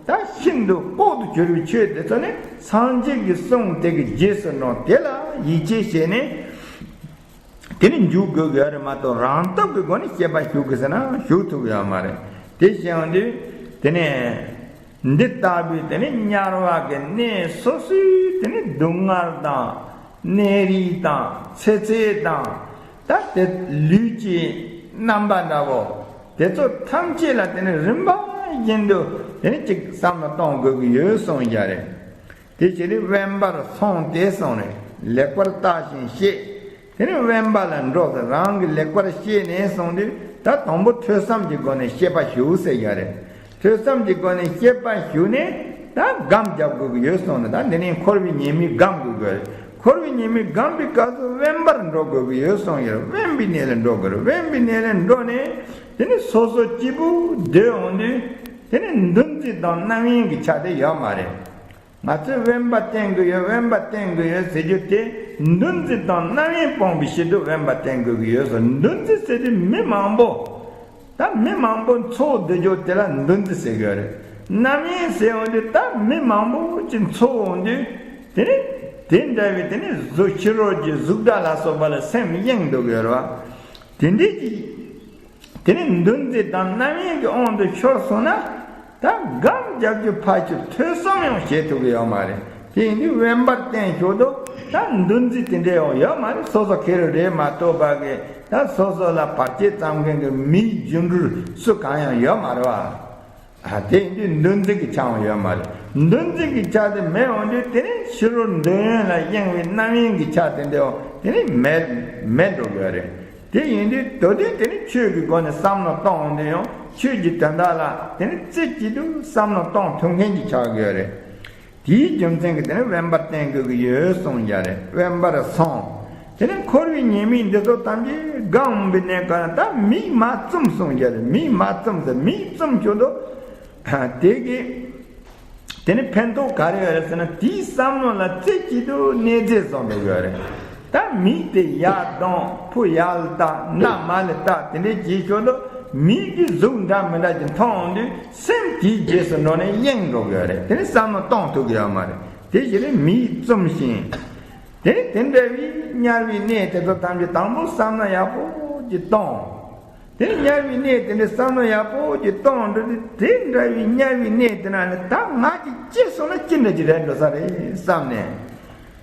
ད་ཤིན་ཏུ་ལྐོག་ཏུ་གྱུར་བའི་ཆོས་དེ་ཚོ་ནི་སངས་རྒྱས་ཀྱི་གསུང་དེ་གི་རྗེས་སུ་འབྲངས་དེ་ལ་ཡིད་ཆེས་བྱས་ནས། དེ་ནི་འཇུག་དགོས་ཀྱི་ཡོད་རེད་མ་གཏོགས། རང་སྟོབས་ཀྱི་སྒོ་ནས་སྐྱེས་པ་ཞུགས་དགོས་ཟེར་ན་ཞུགས་ཐུབ་ཀྱི་ཡོད་མ་རེད། དེ་བྱས་ཡོང་དུས་དེ་ནས་འདི་ལྟ་བུའི་དེ་ནི་དམྱལ་བ་གི་གནས་སོ་སོའི་དེ་ནི་སྡུག་བསྔལ་དང་། གནས་རིས་དང་། ཚེ་ཚད་དང་། ད་དེ་ལུས་ཀྱི་རྣམ་པ་འདྲ་བོ། དེ་ཚོ་ཐམས་ཅད་ལ་དེ་ནི་རིམ་པ་བཞིན་དུ་དེ་ནི་གཅིག་བསམ་བློ་གཏོང་དགོས་ཀྱི་ཡོད་གསུངས་ཡ་རེད། དེ་བྱས་ནས་དབེན་པར་སོང་སྟེ་གསུངས་ནས་ལེགས་པར་བརྟགས་ཤིང་དཔྱད། དེ་ནས་དབེན་པ་ལ་འགྲོ་ཟེར། རང་གིས་ལེགས་པར་དཔྱད་ནས་གསུངས་དུས་ད་དང་པོ་ཐོས་བསམ་གྱི་སྒོ་ནས་དཔྱད་པ་ཞུགས་ཟེར་ཡ་རེད། ཐོས་བསམ་གྱི་སྒོ་ནས་དཔྱད་པ་ཞུགས་ནས་ད་སྒོམ་རྒྱབ་དགོས་ཀྱི་ཡོད་གསུངས་ནས། ད་འདི་ནས་འཁོར་བའི་ཉེས་དམིགས་སྒོམ་དགོས་ཀྱི་ཡོད་རེད། འཁོར་བའི་ཉེས་དམིགས་སྒོམ་པའི་སྐབས་སུ་དབེན་པར་འགྲོ་དགོས་ཀྱི་ཡོད་གསུངས་ཡོད་རེད། དབེན་པའི་གནས་ལ་འགྲོ་དགོས་རེད། དབེན་པའི་གནས་ལ་འགྲོ་ནས་དེ་ནས་སོ་སོ་སྐྱིད་པོ་སྡོད་འོང་དུས་དེ་ནས་འདུ་འཛི་དང་རྣམ་གཡེང་གི་ཆ་དེ་ཡོད་མ་རེད། ང་ཚོས་དབེན་པ་བསྟེན་དགོས་ཡོད། དབེན་པ་བསྟེན་དགོས་ཡོད་ཟེར་རྒྱུ་དེ་འདུ་འཛི་དང་རྣམ་གཡེང་སྤོང་བའི་ཆེད་དུ་དབེན་པ་བསྟེན་དགོས་ཀྱི་ཡོད་སོགས། འདུ་འཛི་ཟེར་དུས་མི་མང་པོ། ད་མི་མང་པོ་འཚོ་བསྡད་རྒྱུ་དེ་ལ་འདུ་འཛི་ཟེར་གྱི་ཡོད་རེད། རྣམ་གཡེང་ཟེར་འོང་དུས་ད་མི་མང་པོ་ཅིག་འཚོ་འོང་དུས་དེ་ནི་དེ་འདྲ་བའི་དེ་ནི་གཟུགས་ཕྱི་རོལ་གྱི་གཟུགས་སྒྲ་ལ་སོགས་པ་ལ་སེམས་གཡེང་འགྲོ་གི་ཡོད་རེད་བ། དེ་འདྲའི་ཅིག་དེ་ནི་འདུ་འཛི་དང་རྣམ་གཡེང་གི་དབང་དུ་ཤོར་སོང་ན། ད་སྒོམ་རྒྱབ་རྒྱུ་ཕར་ཞོག་ཐོས་བསམ་ཡང་བྱེད་ཐུབ་ཀྱི་ཡོད་མ་རེད། དེ་ཡིན་དུས་དབེན་པར་བསྟེན་ཞོར་དུ་ད་འདུ་འཛི་དེ་འདྲ་ཡང་ཡོད་མ་རེད། སོ་སོ་ཁེར་རེ་རེད་མ་གཏོགས་པ་གི་ད་སོ་སོ་ལ་བར་ཆད་བརྩམ་མཁན་གྱི་མིའི་རྒྱུ་འབྲས་སུ་གང་ཡང་ཡོད་མ་རེད་བ། ཨ། དེ་ཡིན་དུས་འདུ་འཛི་གི་ཆ་ཡང་ཡོད་མ་རེད། འདུ་འཛི་གི་ཆ་དེ་མེད་འོང་དུས་དེ་ནི་ཕྱི་རོལ་འདོད་ཡོན་ལ་གཡེང་བའི་རྣམ་གཡེང་གི་ཆ་དེ་འདྲ་ཡང་དེ་ནི་མེད་མེད་འགྲོ་གི་ཡོད་རེད། དེ་ཡིན་དུས་ད་དུང་དེ་ནི་ཆོས་ཀྱི་སྒོ་ནས་བསམ་བློ་གཏོང་འོང་དུས་ཡང་ཆོས་ཀྱི་དོན་དག་ལ་དེ་ནི་རྩེ་གཅིག་ཏུ་བསམ་བློ་གཏོང་ཐུབ་མཁན་གྱི་ཆགས་ཀྱི་ཡོད་རེད། དེའི་རྒྱུ་མཚན་གྱིས་དེ་ནི་དབེན་པར་བསྟེན་དགོས་ཀྱི་ཡོད་གསུངས་ཡ་རེད། དབེན་པར་སོང་། དེ་ནི་འཁོར་བའི་ཉེས་དམིགས་འདི་ཚོ་ཐམས་ཅད་སྒོམ་པའི་གནས་སྐབས་ན་ད་མིག་མ་བཙུམ་གསུངས་ཡ་རེད། མིག་མ་བཙུམ་ཟེར། མིག་བཙུམ་ཞོར་དུ་དེ་གི་དེ་ནི་ཕན་ཐོགས་ག་རེ་ཡོད་རེད་ཟེར་ན། དེའི་བསམ་བློ་ལ་རྩེ་གཅིག་ཏུ་གནས་འཛིན་བཟོ་འདོད་ཡོད་རེད། ད་མིག་དེ་ཡར་གདངས། ཕོ་ཡར་ལ་ལྟ། ནག་མར་ལ་ལྟ། དེ་འདྲའི་བྱེད་ཞོར་དུ་མིག་གིས་གཟུགས་འདྲ་མི་འདྲ་ཅིག་མཐོང་འོང་དུས་སེམས་དེའི་རྗེས་སུ་འགྲོ་ནས་གཡེང་འགྲོ་གི་ཡོད་རེད། དེ་ནི་བསམ་བློ་གཏོང་ཐུབ་ཀྱི་ཡོད་མ་རེད། དེ་བཞིན་དུ་མིག་བཙུམ་ཞིང་། དེ་ནི་དེ་འདྲ་བའི་དམྱལ་བའི་གནས་དེ་ཚོ་ཐམས་ཅད་དང་པོ་བསམ་བློ་ཡག་པོ་ཅིག་གཏོང་། དེ་ནི་དམྱལ་བའི་གནས་དེ་འདྲའི་བསམ་བློ་ཡག་པོ་ཅིག་གཏོང་འགྲོ་དུས་དེ་འདྲ་བའི་དམྱལ་བའི་གནས་དེ་ན་ནི་ད་ང་ཅིག་སྐྱེས་སོང་ན་ཅི་འདྲ་ཅིག་རེད་འགྲོ་ས་རེད་བསམ་ནས།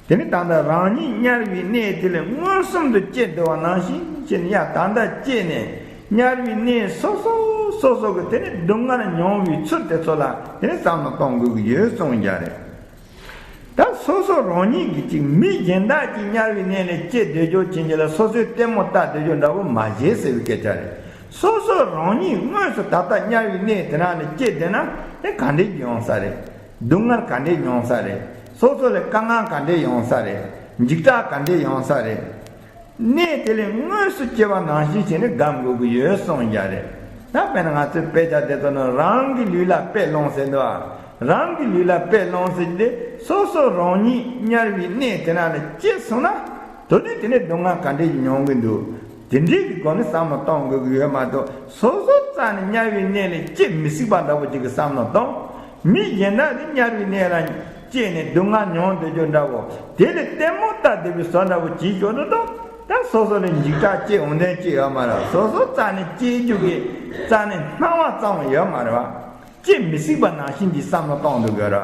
དེ་ནི་ད་ལྟ་རང་ཉིད་དམྱལ་བའི་གནས་དེ་ལས་མངོན་སུམ་དུ་སྐྱེས་བསྡད་པ་ནང་བཞིན་བྱས་ནས་ཡ་ད་ལྟ་སྐྱེས་ནས་དམྱལ་བའི་གནས་སོ་སོ་སོ་སོ་གི་དེ་ནི་སྡུག་བསྔལ་མྱོང་བའི་ཚུལ་དེ་ཚོ་ལ་དེ་ནི་བསམ་བློ་གཏོང་དགོས་ཀྱི་ཡོད་གསུངས་ཡ་རེད། ད་སོ་སོ་རང་ཉིད་ཀྱིས་ཅིག་མི་གཞན་དག་ཅིག་དམྱལ་བའི་གནས་ལ་སྐྱེས་བསྡད་རྒྱུ་ཅན་གྱི་ལ་སོ་སོའི་ལྟད་མོ་ལྟ་བསྡད་རྒྱུ་འདྲ་བོ་མ་བྱེད་ཟེར་བའི་སྐད་ཆ་རེད། སོ་སོ་རང་ཉིད་དངོས་སུ་ད་ལྟ་དམྱལ་བའི་གནས་དེ་ན་ནས་སྐྱེས་བསྡད་ན་དེ་ག་འདྲས་ཡོང་ས་རེད། སྡུག་བསྔལ་ག་འདྲས་མྱོང་ས་རེད། སོ་སོ་ལ་དཀའ་ངལ་ག་འདྲས་ཡོང་ས་རེད། འཇིགས་སྐྲག་ག་འདྲས་ཡོང་ས་རེད། གནས་དེ་ལས་དངོས་སུ་སྐྱེ་བ་ནང་བཞིན་བྱས་ནས་སྒོམ་དགོས་ཀྱི་ཡོད་གསུངས་ཡ་རེད། ད་དཔེར་ན་ང་ཚོའི་དཔེ་ཆ་དེ་ཚོ་ནི་རང་གི་ལུས་ལ་དཔེ་ལོངས་ཟེར་འདུག་ཨ། རང་གི་ལུས་ལ་དཔེ་ལོངས་ཟེར་གྱི་དེ་སོ་སོ་རང་ཉིད་དམྱལ་བའི་གནས་དེ་ན་ལ་སྐྱེས་སོང་ན་ད་དུང་དེ་ནས་སྡུག་བསྔལ་ག་འདྲས་ཀྱི་མྱོང་གི་འདུག་དེ་འདྲའི་གི་སྒོ་ནས་བསམ་བློ་གཏོང་དགོས་ཀྱི་ཡོད་མ་གཏོགས། སོ་སོ་རྩ་ནས་དམྱལ་བའི་གནས་ལས་སྐྱེ་མི་སྲིད་པ་འདྲ་བོ་ཅིག་གི་བསམ་བློ་གཏོང་། མི་གཞན་དག་དེ་དམྱལ་བའི་གནས་ལ་སྐྱེས་ནས་སྡུག་བསྔལ་མྱོང་སྡོད་རྒྱུ་འདྲ་བོ། དེ་ལ་ལྟད་མོ་ལྟ་བསྡད་པའི་བཟོ་འདྲ་བོ་བྱེད་ཆོག་ཏུ་གཏོང་། ད་སོ་སོ་ལ་འཇིགས་སྐྲག་སྐྱེ་འོང་དོན་ཅི་ཡོད་མ་རེད། སོ་སོ་རྩ་ནས་སྐྱེ་རྒྱུ་གི་རྩ་ནས་སྣང་བ་ཙམ་ཡོད་མ་རེད་བ། སྐྱེ་མི་སྲིད་པ་ནང་བཞིན་གྱི་བསམ་བློ་གཏོང་འདུག་དགོས་ར།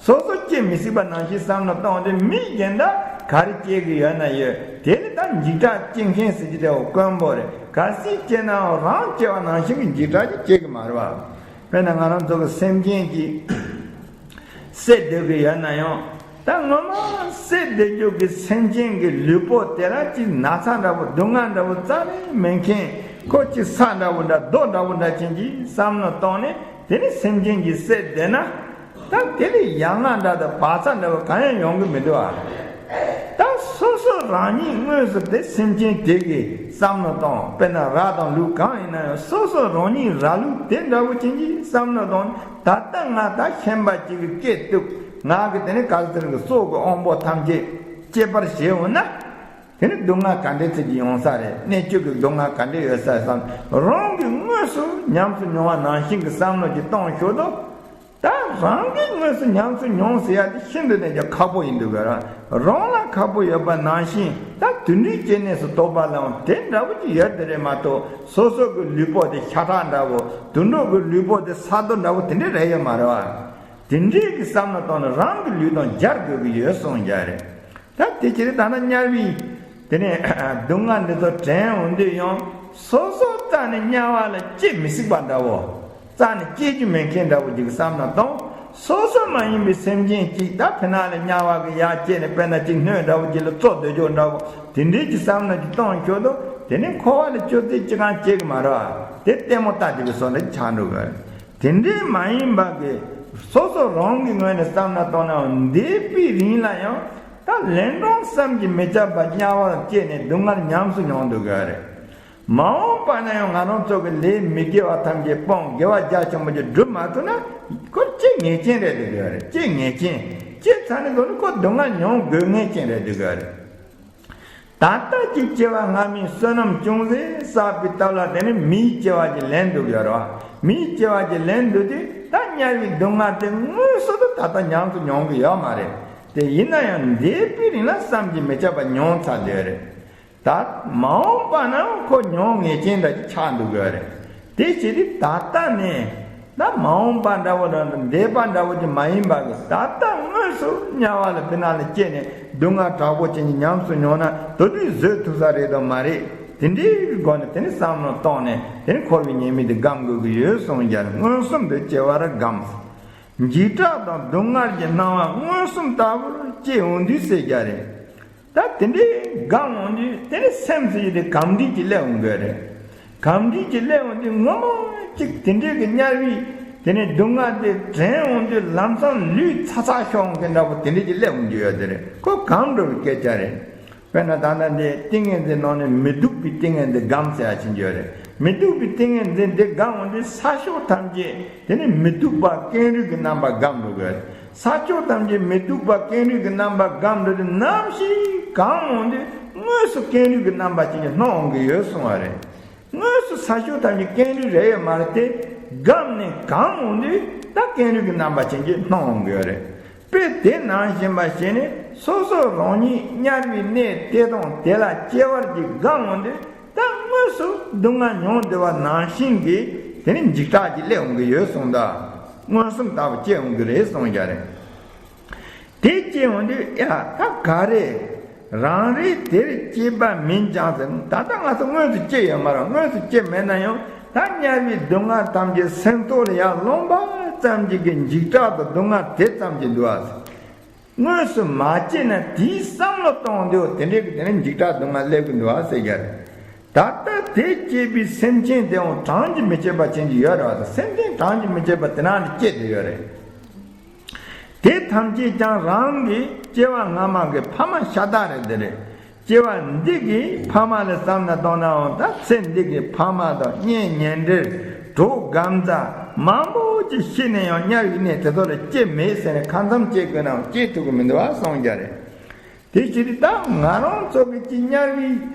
སོ་སོ་སྐྱེ་མི་སྲིད་པ་ནང་བཞིན་བསམ་བློ་གཏོང་དུས་མི་གཞན་དག་ག་རེ་སྐྱེ་གི་ཡོད་ན་ཡོད། དེ་ལ་ད་འཇིགས་སྐྲག་སྐྱེ་མཁན་ཟེར་གྱི་དེ་དཀོན་པོ་རེད། གལ་སྲིད་སྐྱེ་ནའང་རང་སྐྱེ་བ་ནང་བཞིན་གྱི་འཇིགས་སྐྲག་ཅིག་སྐྱེ་གི་མ་རེད་བ། དཔེར་ན་ང་རང་ཚོ་གི་སེམས་ཅན་གྱི་བསད་སྡོད་ཀྱི་ཡོད་ན་ཡང་། ད་ངོ་མ་བསད་སྡོད་རྒྱུ་གི་སེམས་ཅན་གྱི་ལུས་པོ་དེ་ལ་ཅིག་ན་ཚ་འདྲ་བོ་སྡུག་བསྔལ་འདྲ་བོ་རྩ་ནས་མེད་མཁན། ཁོ་ཅིག་ས་འདྲ་བོ་འདྲ་རྡོ་འདྲ་བོ་འདྲ་ཅན་གྱི་བསམ་བློ་བཏང་ནས་དེ་ནི་སེམས་ཅན་གྱི་བསད་བསྡད་ན། ད་དེ་ལས་ཡ་ང་འདྲ་དང་བག་ཚ་འདྲ་བོ་གང་ཡང་ཡོང་གི་མི་འདུག་ཨ། ད་སོ་སོ་རང་ཉིད་དངོས་སུ་དེ་སེམས་ཅན་དེ་གི་བསམ་བློ་བཏང་། དཔེར་ན་ར་དང་ལུག་གང་ཡིན་ན་ཡང་སོ་སོ་རང་ཉིད་ར་ལུག་དེ་འདྲ་བོ་ཅན་གྱི་བསམ་བློ་བཏང་ནས། ད་ལྟ་ང་ད་ཤན་པ་ཅིག་གི་སྐེ་གཏུབ། ང་གི་དེ་ནི་ག་ཚོད་ཀྱི་སྲོག་གི་དབང་པོ་ཐམས་ཅད་གཅོད་པར་བྱེད་འོང་ན། དེ་ནི་སྡུག་བསྔལ་ག་འདྲའི་ཚད་ཀྱི་ཡོང་ས་རེད། གནད་གཅོད་ཀྱི་སྡུག་བསྔལ་ག་འདྲའི་ཡོད་ས་རེད་བསམ། རང་གིས་དངོས་སུ་ཉམས་སུ་མྱོང་བ་ནང་བཞིན་གྱི་བསམ་བློ་ཅིག་གཏོང་ཞོར་དུ། ད་ རང་གིས་དངོས་སུ་ཉམས་སུ་མྱོང་ཟེར་ཡ་དེ་ཤིན་ཏུ་ནས་ཀྱང་ཁག་པོ་ཡིན་འདུག་ག་ར། རང་ལ་ཁག་པོ་ཡོད་པ་ནང་བཞིན་ད་དུད་འགྲོའི་སྐྱེ་གནས་སུ་གཏོགས་པ་ལའང་དེ་འདྲ་བོ་ཅིག་ཡོད་དེ་རེད་མ་གཏོགས། སོ་སོ་གི་ལུས་པོ་དེ་ཤ་ཁྲག་འདྲ་བོ། དུད་འགྲོ་གི་ལུས་པོ་དེ་ས་རྡོ་འདྲ་བོ་དེ་འདྲ་རེད་ཡོད་མ་རེད་བ། དེ་འདྲའི་གི་བསམ་བློ་བཏང་ན་རང་གི་ལུས་དང་སྦྱར་དགོས་ཀྱི་ཡོད་གསུངས་ཀྱི་རེད། ད་དེ་ཕྱིར་ད་ལྟ་དམྱལ་བའི་དེ་ནས་སྡུག་བསྔལ་འདི་ཚོ་དྲན་འོང་དུས་ཡང་སོ་སོ་རྩ་ནས་དམྱལ་བ་ལ་སྐྱེ་མི་སྲིད་པ་འདྲ་བོ། རྩ་ནས་སྐྱེ་རྒྱུ་མེད་མཁན་འདྲ་བོ་ཅིག་བསམ་ན་གཏོང་། སོ་སོ་མ་ཡིན་པའི་སེམས་ཅན་གཅིག་ད་ཕི་ནང་ལ་དམྱལ་བ་གི་ཡར་སྐྱེས་ནས་དཔེར་ན་གཅིག་སྣོད་འདྲ་བོ་ཅིག་ལ་བཙོ་སྡོད་རྒྱུ་འདྲ་བོ། དེ་འདྲའི་ཅིག་བསམ་ན་ཅིག་གཏོང་ཆོག་དོ། དེ་ནས་འཁོར་བ་ལ་སྐྱོ་ཚད་ཅི་གང་སྐྱེ་གི་མ་རེད་བ། དེ་ལྟད་མོ་ལྟ་བྱེད་པའི་བཟོ་འདྲ་ཆགས་འགྲོ་གི། དེ་འདྲའི་མ་ཡིན་པ་གི་སོ་སོ་རང་གི་ངོས་ནས་བསམ་ན་གཏོང་ནའང་འདས་པའི་རིང་ལ་ཡང་ད་ལན་གྲངས་བསམ་གྱིས་མི་ཁྱབ་པ་དམྱལ་བར་སྐྱེས་ནས་སྡུག་བསྔལ་ཉམས་སུ་མྱོང་འདུག་གི་རེད། མ་འོངས་པ་ན་ཡང་ང་རང་ཚོ་གི་ལས་མི་དགེ་བ་ཐམས་ཅད་སྤོང་དགེ་བ་རྒྱ་ཆེན་པོ་ཅིག་སྒྲུབ་མ་ཐུབ་ན་ཁོ་སྐྱེ་ངེས་ཅན་རེད་འདུག་གི་རེད། སྐྱེ་ངེས་ཅན། སྐྱེ་ཚར་ནས་ལོ་ནི་ཁོ་སྡུག་བསྔལ་མྱོང་དགོས་ངེས་ཅན་རེད་འདུག་གི་རེད། ད་ལྟ་གི་སྐྱེ་བ་སྔ་མའི་བསོད་ནམས་ཅུང་ཟད་བསགས་པའི་སྟབས་ལ་དེ་ནི་མིའི་སྐྱེ་བ་ཅིག་ལེན་འདུག་ཡོད་རེད་བ། མིའི་སྐྱེ་བ་ཅིག་ལེན་འདུག་དུས་ད་དམྱལ་བའི་སྡུག་བསྔལ་དེ་དངོས་སུ་དུ་ད་ལྟ་ཉམས་སུ་མྱོང་གི་ཡོད་མ་རེད། དེ་ཡིན་ན་ཡང་འདས་པའི་རིང་ལ་བསམ་གྱིས་མི་ཁྱབ་པ་མྱོང་ཚར་ཡོད་རེད། ད་མ་འོངས་པ་ན་ཁོ་མྱོང་ངེས་ཅན་འདྲ་ཅིག་ཆགས་འདུག་གི་རེད། དེ་བྱས་དུས་ད་ལྟ་ནས་ད་མ་འོངས་པ་འདྲ་བོ་དང་འདས་པ་འདྲ་བོ་ཅིག་མ་ཡིན་པ་གི་ད་ལྟ་དངོས་སུ་དམྱལ་བ་ལ་ཕི་ནང་ལ་སྐྱེས་ནས་སྡུག་བསྔལ་དྲག་པོ་ཅན་གྱི་ཉམས་སུ་མྱོང་ན་དེ་དུས་བཟོད་ཐུབ་ས་རེད་དམ་མ་རེད། དེ་འདྲའི་གི་སྒོ་ནས་དེ་ནི་བསམ་བློ་བཏང་ནས་དེ་ནི་འཁོར་བའི་ཉེས་དམིགས་དེ་སྒོམ་དགོས་ཀྱི་ཡོད་གསུངས་ཀྱང་མངོན་སུམ་དུ་སྐྱེ་བར་སྒོམ། འཇིགས་སྐྲག་དང་སྡུག་བསྔལ་གྱི་སྣང་བ་མངོན་སུམ་ལྟ་བུར་སྐྱེ་འོང་དུས་ཟེར་རྒྱུ་རེད། ད་དེ་འདྲའི་སྒོམ་འོང་དུས་དེ་ནི་སེམས་སུ་ཡོད་དེ་གམ་འདྲིས་ཀྱིས་སླེབས་འོང་གི་རེད། གམ་འདྲིས་ཀྱིས་སླེབས་འོང་དུས་ངོ་མ་གཅིག་དེ་འདྲའི་གི་དམྱལ་བའི་དེ་ནི་སྡུག་བསྔལ་དེ་དྲན་འོང་དུས་ལམ་སང་ལུས་ཚ་ཚ་ཤོར་འོང་གི་འདྲ་པོ་དེ་འདྲའི་ཀྱིས་སླེབས་འོང་གི་ཡོད་དེ་རེད། ཁོ་གོམས་འགྲོ་བའི་སྐད་ཆ་རེད། དཔེར་ན་ད་ལྟ་འདི་ཏིང་ངེ་འཛིན་ནང་ནས་མི་སྡུག་པའི་ཏིང་ངེ་འཛིན་སྒོམ་ཟེར་ཡ་ཅིག་ཡོད་རེད། མི་སྡུག་པའི་ཏིང་ངེ་འཛིན་དེ་སྒོམ་འོང་དུས་ས་ཕྱོགས་ཐམས་ཅད་དེ་ནི་མི་སྡུག་པ་ཀེང་རུས་ཀྱི་རྣམ་པ་སྒོམ་འགྲོ་གི་རེད། ས་ཕྱོགས་ཐམས་ཅད་མི་སྡུག་པ་ཀེང་རུས་ཀྱི་རྣམ་པ་སྒོམ་འགྲོ་དུས་ནམ་ཞིག་གོམས་འོང་དུས་དངོས་སུ་ཀེང་རུས་ཀྱི་རྣམ་པ་ཅན་གྱི་སྣང་འོང་གི་ཡོད་གསུང་བ་རེད། དངོས་སུ་ས་ཕྱོགས་ཐམས་ཅད་ཀེང་རུས་རེད་ཡོད་མ་རེད་དེ། སྒོམ་ནས་གོམས་འོང་དུས་ད་ཀེང་རུས་ཀྱི་རྣམ་པ་ཅན་གྱི་སྣང་འོང་གི་ཡོད་རེད། དཔེ་དེ་ནང་བཞིན་པ་བྱས་ནས་སོ་སོ་རང་ཉིད་དམྱལ་བའི་གནས་དེ་དང་དེ་ལ་སྐྱེ་བར་གྱི་སྒོམ་འོང་དུས་ད་དངོས་སུ་སྡུག་བསྔལ་མྱོང་བསྡད་པ་ནང་བཞིན་གྱི་དེ་ནི་འཇིགས་སྐྲག་ཅིག་སླེབས་འོང་གི་ཡོད་གསུངས། ད་མངོན་སུམ་ལྟ་བུ་སྐྱེ་འོང་གི་རེད་གསུངས་ཀྱང་རེད། དེ་སྐྱེ་འོང་དུས་ཡ་ད་ག་རེ། རང་རེ་དེར་སྐྱེས་པ་མིན་ཀྱང་ཟེར། ད་ལྟ་ང་ཚོ་དངོས་སུ་སྐྱེས་ཡོད་མ་རེད། དངོས་སུ་སྐྱེས་མེད་ན་ཡང་ད་དམྱལ་བའི་སྡུག་བསྔལ་ཐམས་ཅད་སེམས་ཐོག་ལ་ཡར་ལོངས་པ་ཙམ་གྱིས་ཀྱི་འཇིགས་སྐྲག་དང་སྡུག་བསྔལ་དེ་ཙམ་གྱིས་འདུག་ཨ། དངོས་སུ་མ་སྐྱེས་ན་དེའི་བསམ་བློ་གཏོང་དུས་དེ་འདྲའི་གི་དེ་ནི་འཇིགས་སྐྲག་སྡུག་བསྔལ་སླེབས་ཀྱི་འདུག་ཨ་ཟེར་རྒྱུ་རེད། ད་ལྟ་དེ་སྐྱེས་པའི་སེམས་ཅན་དེའང་གྲངས་ཀྱིས་མི་ཁྱབ་པ་ཅན་གྱི་ཡོད་རེད་བ། སེམས་ཅན་གྲངས་ཀྱིས་མི་ཁྱབ་པ་དེ་ནང་ནས་སྐྱེས་བསྡད་ཡོད་རེད། དེ་ཐམས་ཅད་ཀྱང་རང་གི་སྐྱེ་བ་སྔ་མ་གི་ཕ་མ་ཤ་སྟག་རེད། དེ་རེད། སྐྱེ་བ་འདི་གི་ཕ་མ་ལ་བསམ་ན་གཏོང་ནའང་ད་ཚེ་འདི་གི་ཕ་མ་དང་གཉེན་ཉེ་འབྲེལ་གྲོགས་རྒན་གཞོན་མང་པོ་ཅིག་ཤི་ནས་ཡང་དམྱལ་བའི་གནས་དེ་ཚོ་ལ་སྐྱེ་མེད་ཟེར་ནས་ཁ་མཚམས་བཅད་དགོས་ནའང་བཅད་ཐུབ་ཀྱི་མི་འདུག་བ་གསུངས་རྒྱུ་རེད། དེ་ཕྱིར་ད་ང་རང་ཚོ་གི་ཅི་དམྱལ་བའི་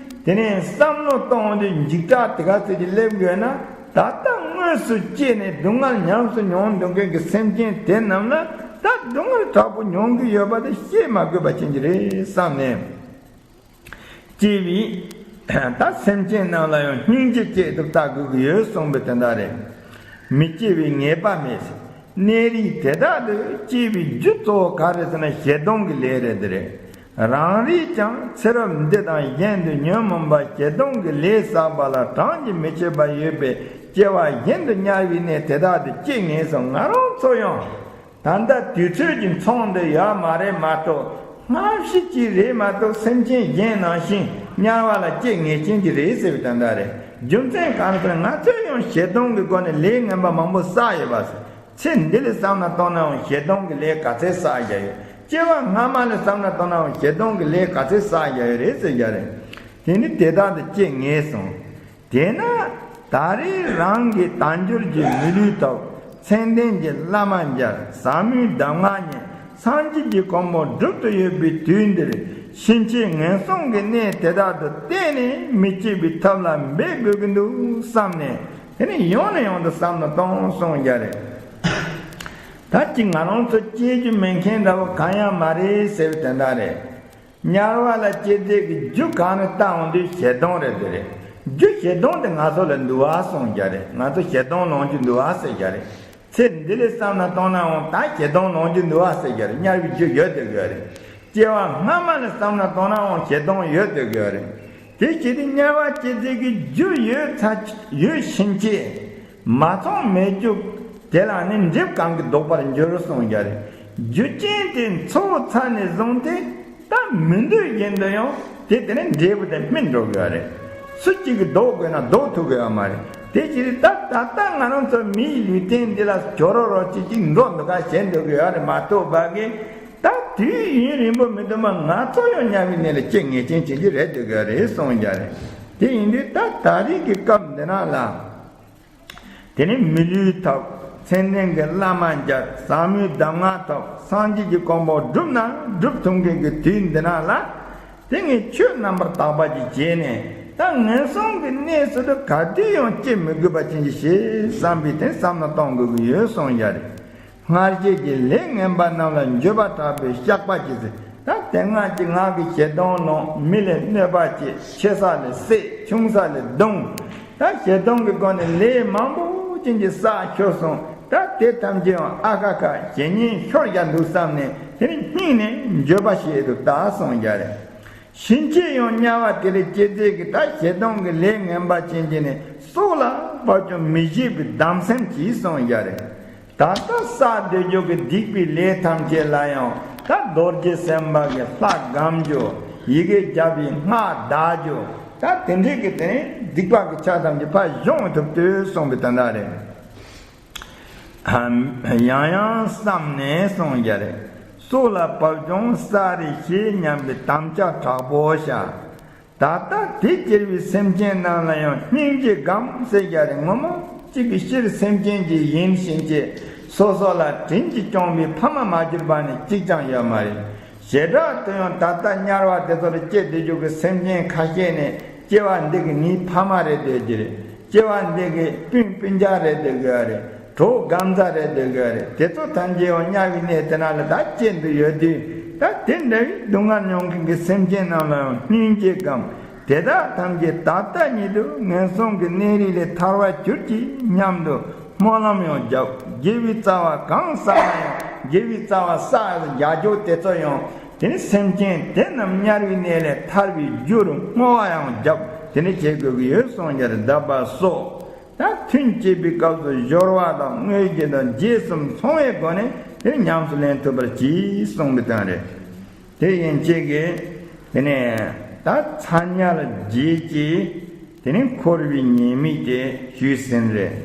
དེ་ནས་བསམ་བློ་གཏོང་དུས་འཇིགས་སྐྲག་དེ་ག་ཚོད་ཀྱི་སླེབས་དགོས་ན་ད་ལྟ་དངོས་སུ་སྐྱེས་ནས་སྡུག་བསྔལ་ཉམས་སུ་མྱོང་འདུག་མཁན་གྱི་སེམས་ཅན་དེ་རྣམས་ལ་ད་སྡུག་བསྔལ་དྲག་པོ་མྱོང་གི་ཡོད་པ་དེ་བཤད་མ་དགོས་པ་ཅན་གྱི་རེད་བསམ་ནས། སྐྱེ་བའི་ད་སེམས་ཅན་རྣམས་ལ་ཡང་སྙིང་རྗེ་སྐྱེ་ཐུབ་ལྟ་དགོས་ཀྱི་ཡོད་གསུངས་པའི་དོན་དག་རེད། མི་སྐྱེ་བའི་ངེས་པ་མེད། གནས་རིས་དེ་དག་ཏུ་སྐྱེ་བའི་རྒྱུ་གཙོ་བོ་ག་རེ་ཟེར་ན་ཞེ་སྡང་གི་ལས་རེད། དེ་རེད། རང་རེས་ཀྱང་ཚེ་རབས་འདི་དང་གཞན་དུ་ཉོན་མོངས་པ་ཞེ་སྡང་གི་ལས་བསགས་པ་ལ་གྲངས་ཀྱིས་མི་ཁྱབ་པ་ཡོད་པས་སྐྱེ་བ་གཞན་དུ་དམྱལ་བའི་གནས་དེ་དག་ཏུ་སྐྱེ་ངེས་སོ། ང་རང་ཚོ་ཡང་ད་ལྟ་དུས་ཚོད་ཀྱི་མཚུངས་འདི་ཡོད་མ་རེད་མ་གཏོགས་སྔ་ཕྱི་གཅིག་རེད་མ་གཏོགས་སེམས་ཅན་གཞན་ནང་བཞིན་དམྱལ་བ་ལ་སྐྱེ་ངེས་ཅན་གྱི་རེད་ཟེར་བའི་དོན་དག་རེད། རྒྱུ་མཚན་གང་ཟེར་ན་ང་ཚོས་ཡང་ཞེ་སྡང་གི་སྒོ་ནས་ལས་ངན་པ་མང་པོ་བསགས་ཡོད་པ་ཟེར། ཚེ་འདི་ལ་བསམ་ན་གཏོང་ནའང་ཞེ་སྡང་གི་ལས་ག་ཚད་བསགས་བཞག་ཡོད། སྐྱེ་བ་སྔ་མ་ལ་བསམ་ན་གཏོང་ནའང་ཞེ་སྡང་གི་ལས་ག་ཚད་བསགས་བཞག་ཡོད་རེད་ཟེར་བཞག་རེད། དེ་ནི་དེ་དག་ཏུ་སྐྱེ་ངེས་སོ། དེས་ན་ད་རེས་རང་གི་དལ་འབྱོར་གྱི་མི་ལུས་ཐོབ། མཚན་ལྡན་གྱི་བླ་མ་མཇལ། ཟབ་མོའི་གདམས་ངག་ཉན། སངས་རྒྱས་ཀྱི་གོ་འཕང་སྒྲུབ་ཏུ་ཡོད་པའི་དུས་འདིར་ཕྱིན་ཆད་ངན་སོང་གི་གནས་དེ་དག་ཏུ་གཏན་ནས་མི་སྐྱེ་བའི་ཐབས་ལ་འབད་དགོས་ཀྱི་འདུག་བསམ་ནས། དེ་ནས་ཡང་ནས་ཡང་དུ་བསམ་བློ་གཏོང་གསུངས་རྒྱུ་རེད། ད་ཅིག་ང་རང་ཚོ་སྐྱེ་རྒྱུ་མེད་མཁན་འདྲ་བོ་གང་ཡང་མ་རེད་ཟེར་བའི་དོན་དག་རེད། དམྱལ་བ་ལ་སྐྱེ་ཚད་ཀྱི་རྒྱུ་གང་ནས་བལྟ་འོང་དུས་ཞེ་སྡང་རེད་དེ་རེད། རྒྱུ་ཞེ་སྡང་དེ་ང་ཚོ་ལ་འདུལ་བ་གསུངས་རྒྱུ་རེད། ང་ཚོ་ཞེ་སྡང་ལོངས་སྤྱོད་འདུལ་བ་ཟེར་རྒྱུ་རེད། ཚེ་འདི་ལས་བསམ་བློ་བཏང་ན་འོང་ད་ཞེ་སྡང་ལོངས་སྤྱོད་འདུལ་བ་ཟེར་རྒྱུ་རེད། དམྱལ་བའི་རྒྱུ་ཡོད་དེ་དགོས་རེད། སྐྱེ་བ་སྔ་མ་ལ་བསམ་བློ་བཏང་ན་འོང་ཞེ་སྡང་ཡོད་དེ་དགོས་རེད། དེ་བྱས་ཏེ་དམྱལ་བ་སྐྱེ་ཚད་ཀྱི་རྒྱུ་ཡོད་ཚ་ཡོད་ཕྱིན་ཆད། མ་ཚང་མེད་རྒྱུ་དེ་ལ་ནི་འགྲིབ་གང་གིས་ལྡོག་པར་འགྱུར་གསུངས་རྒྱུ་རེད། རྒྱུ་རྐྱེན་དེ་ཚོགས་ཚར་ནས་བཟུང་སྟེ་ད་མི་འདོད་བཞིན་དུ་ཡང་དེ་དེ་ནས་འབྲས་བུ་དེ་སྨིན་འགྲོ་དགོས་རེད། སུ་གཅིག་གིས་ལྡོག་དགོས་ན་ལྡོག་ཐུབ་དགོས་ཡོད་མ་རེད། དེ་ཕྱིར་ད་ད་ལྟ་ང་རང་ཚོ་མིའི་ལུས་རྟེན་འདི་ལ་སྐྱོ་རོ་རོ་གཅིག་གཅིག་འགྲོ་འདུག་ག་བྱེད་འདུག་གི་ཡོད་རེད་མ་གཏོགས་པ་གི། ད་དུས་ཡུན་རིང་པོ་མི་འདུག་མ་ང་ཚོ་ཡང་དམྱལ་བའི་གནས་ལ་སྐྱེ་ངེས་ཅན་བྱེད་ཀྱི་རེད་འདུག་གི་རེད་གསུངས་རྒྱུ་རེད། དེ་ཡིན་དུས་ད་ད་རེས་ཀྱི་སྐབས་འདི་ན་ལ། དེ་ནི་མི་ལུས་ཐོབ། མཚན་ལྡན་གྱི་བླ་མ་མཇལ། ཟབ་མོའི་གདམས་ངག་ཐོབ། སངས་རྒྱས་ཀྱི་གོ་འཕང་བསྒྲུབ་ན་སྒྲུབ་ཐུབ་མཁན་གྱི་དུས་འདི་ན་ལ། དེ་ངས་ཆོས་རྣམ་པར་དག་པ་ཅིག་བྱས་ནས་ད་ངན་སོང་གི་གནས་སུ་དུ་ག་དུས་ཡང་སྐྱེ་མི་དགོས་པ་ཅན་ཅིག་བྱེད་བསམ་པའི་དེ་བསམ་བློ་གཏོང་དགོས་ཀྱི་ཡོད་གསུངས་ཡ་རེད། སྔར་བྱས་ཀྱི་ལས་ངན་པ་རྣམས་ལ་འགྱོད་པ་དྲག་པོས་བཤགས་པ་ཅིག་ཟེར། ད་དེ་སྔ་གི་ང་གི་ཞེ་སྡང་ནང་མི་ལ་གནོད་པ་བྱེད། ཆེ་ས་ལ་བསད། ཆུང་ས་ལ་རྡུང་། ད་ཞེ་སྡང་གི་སྒོ་ནས་ལས་མང་པོ་ཅན་གྱི་བསགས་ཁྱོད་སོང་། ད་དེ་ཐམས་ཅད་ཡང་ཨ་ཁ་ཁ་ཞེ་སྙིང་ཤོར་རྒྱ་འདུག་བསམ་ནས་དེ་ནི་སྙིང་ནས་འགྱོད་པ་བྱེད་དུ་ད་གསུངས་རྒྱ་རེད། ཕྱིན་ཆད་ཡང་དམྱལ་བ་དེ་ལས་སྐྱེ་ཚད་ཀྱི་ད་ཞེ་སྡང་གི་ལས་ངན་པ་ཅན་གྱི་ནི་སྲོག་ལ་བབ་ཀྱང་མི་བཞེས་པའི་སྡམ་སེམས་ཀྱིས་གསུངས་རྒྱ་རེད། ད་ལྟ་བསགས་སྡོད་རྒྱུ་གི་སྡིག་པའི་ལས་ཐམས་ཅད་ལ་ཡང་ད་རྡོ་རྗེ་སེམས་དཔའ་གི་ལྷ་སྒོམ་རྒྱུ། ཡི་གེ་བརྒྱ་པའི་སྔགས་བཟླ་རྒྱུ། ད་དེ་འདྲའི་གི་དེ་ནི་སྡིག་པ་གི་ཆ་ཐམས་ཅད་ཕར་སྦྱོང་ཐུབ་ཏུ་གསུངས་པའི་དོན་དག་རེད། ཡང་ཡང་བསམ་ནས་གསུངས་རྒྱ་རེད། སྲོག་ལ་བབ་ཀྱང་བསགས་རེ་བྱེད་སྙམ་པའི་དམ་བཅའ་དྲག་པོ་བྱ། ད་ལྟ་དེ་སྐྱེ་བའི་སེམས་ཅན་རྣམས་ལ་ཡང་སྙིང་རྗེ་སྒོམ་ཟེར་རྒྱ་རེད། ངོ་མ་གཅིག་གི་སྤྱིར་སེམས་ཅན་གྱི་ཡིན་ཕྱིན་ཆད་སོ་སོ་ལ་དྲིན་གྱིས་སྐྱོང་བའི་ཕ་མ་མ་གྱུར་པ་ནི་གཅིག་ཀྱང་ཡོད་མ་རེད། བྱེ་བྲག་ཏུ་ཡང་ད་ལྟ་དམྱལ་བ་དེ་ཚོ་ལ་སྐྱེ་བསྡད་རྒྱུ་གི་སེམས་ཅན་ཁ་ཤས་ནི་སྐྱེ་བ་འདི་གི་ངའི་ཕ་མ་རེད་སྡོད་ཀྱི་རེད། སྐྱེ་བ་འདི་གི་སྤུན་སྤུན་ཀྱག་རེད་སྡོད་དགོས་རེད། གྲོགས་རྒན་རྩ་རེད་སྡོད་དགོས་རེད། དེ་ཚོ་ཐམས་ཅད་ཡང་དམྱལ་བའི་གནས་དེ་ན་ལ་ད་སྐྱེ་འདུག་ཡོད་དུས་ད་དེ་འདྲ་བའི་སྡུག་བསྔལ་མྱོང་མཁན་གྱི་སེམས་ཅན་རྣམས་ལ་ཡང་སྙིང་རྗེ་སྒོམ། དེ་དག་ཐམས་ཅད་ད་ལྟ་ཉིད་དུ་ངན་སོང་གི་གནས་རིས་ལས་ཐར་བར་གྱུར་ཅིག་སྙམ་དུ་སྨོན་ལམ་ཡང་བརྒྱབ། དགེ་བའི་རྩ་བ་གང་བསགས་ན་ཡང་དགེ་བའི་རྩ་བ་བསགས་རྒྱ་མཚོ་དེ་ཚོ་ཡང་དེ་ནི་སེམས་ཅན་དེ་རྣམས་དམྱལ་བའི་གནས་ལས་ཐར་བའི་རྒྱུར་བསྔོ་བ་ཡང་བརྒྱབ། དེ་ནི་བྱེད་དགོས་ཀྱི་ཡོད་གསུངས་རྒྱུར་གདབ་པ་སོགས། ད་ཐུན་བཅད་པའི་སྐབས་སུ་སྦྱོར་བ་དང་དངོས་གཞི་དང་རྗེས་སུ་མཚུངས་པའི་སྒོ་ནས་དེ་ཉམས་སུ་ལེན་ཐུབ་པར་གྱིས་གསུངས་པའི་དོན་རེད། དེ་ཡན་ཆད་ཀྱིས་དེ་ནས་ད་ཚ་དམྱལ་བརྗེད་ཀྱི་དེ་ནས་འཁོར་བའི་ཉེས་དམིགས་དེ་ཞུས་ཟིན་རེད།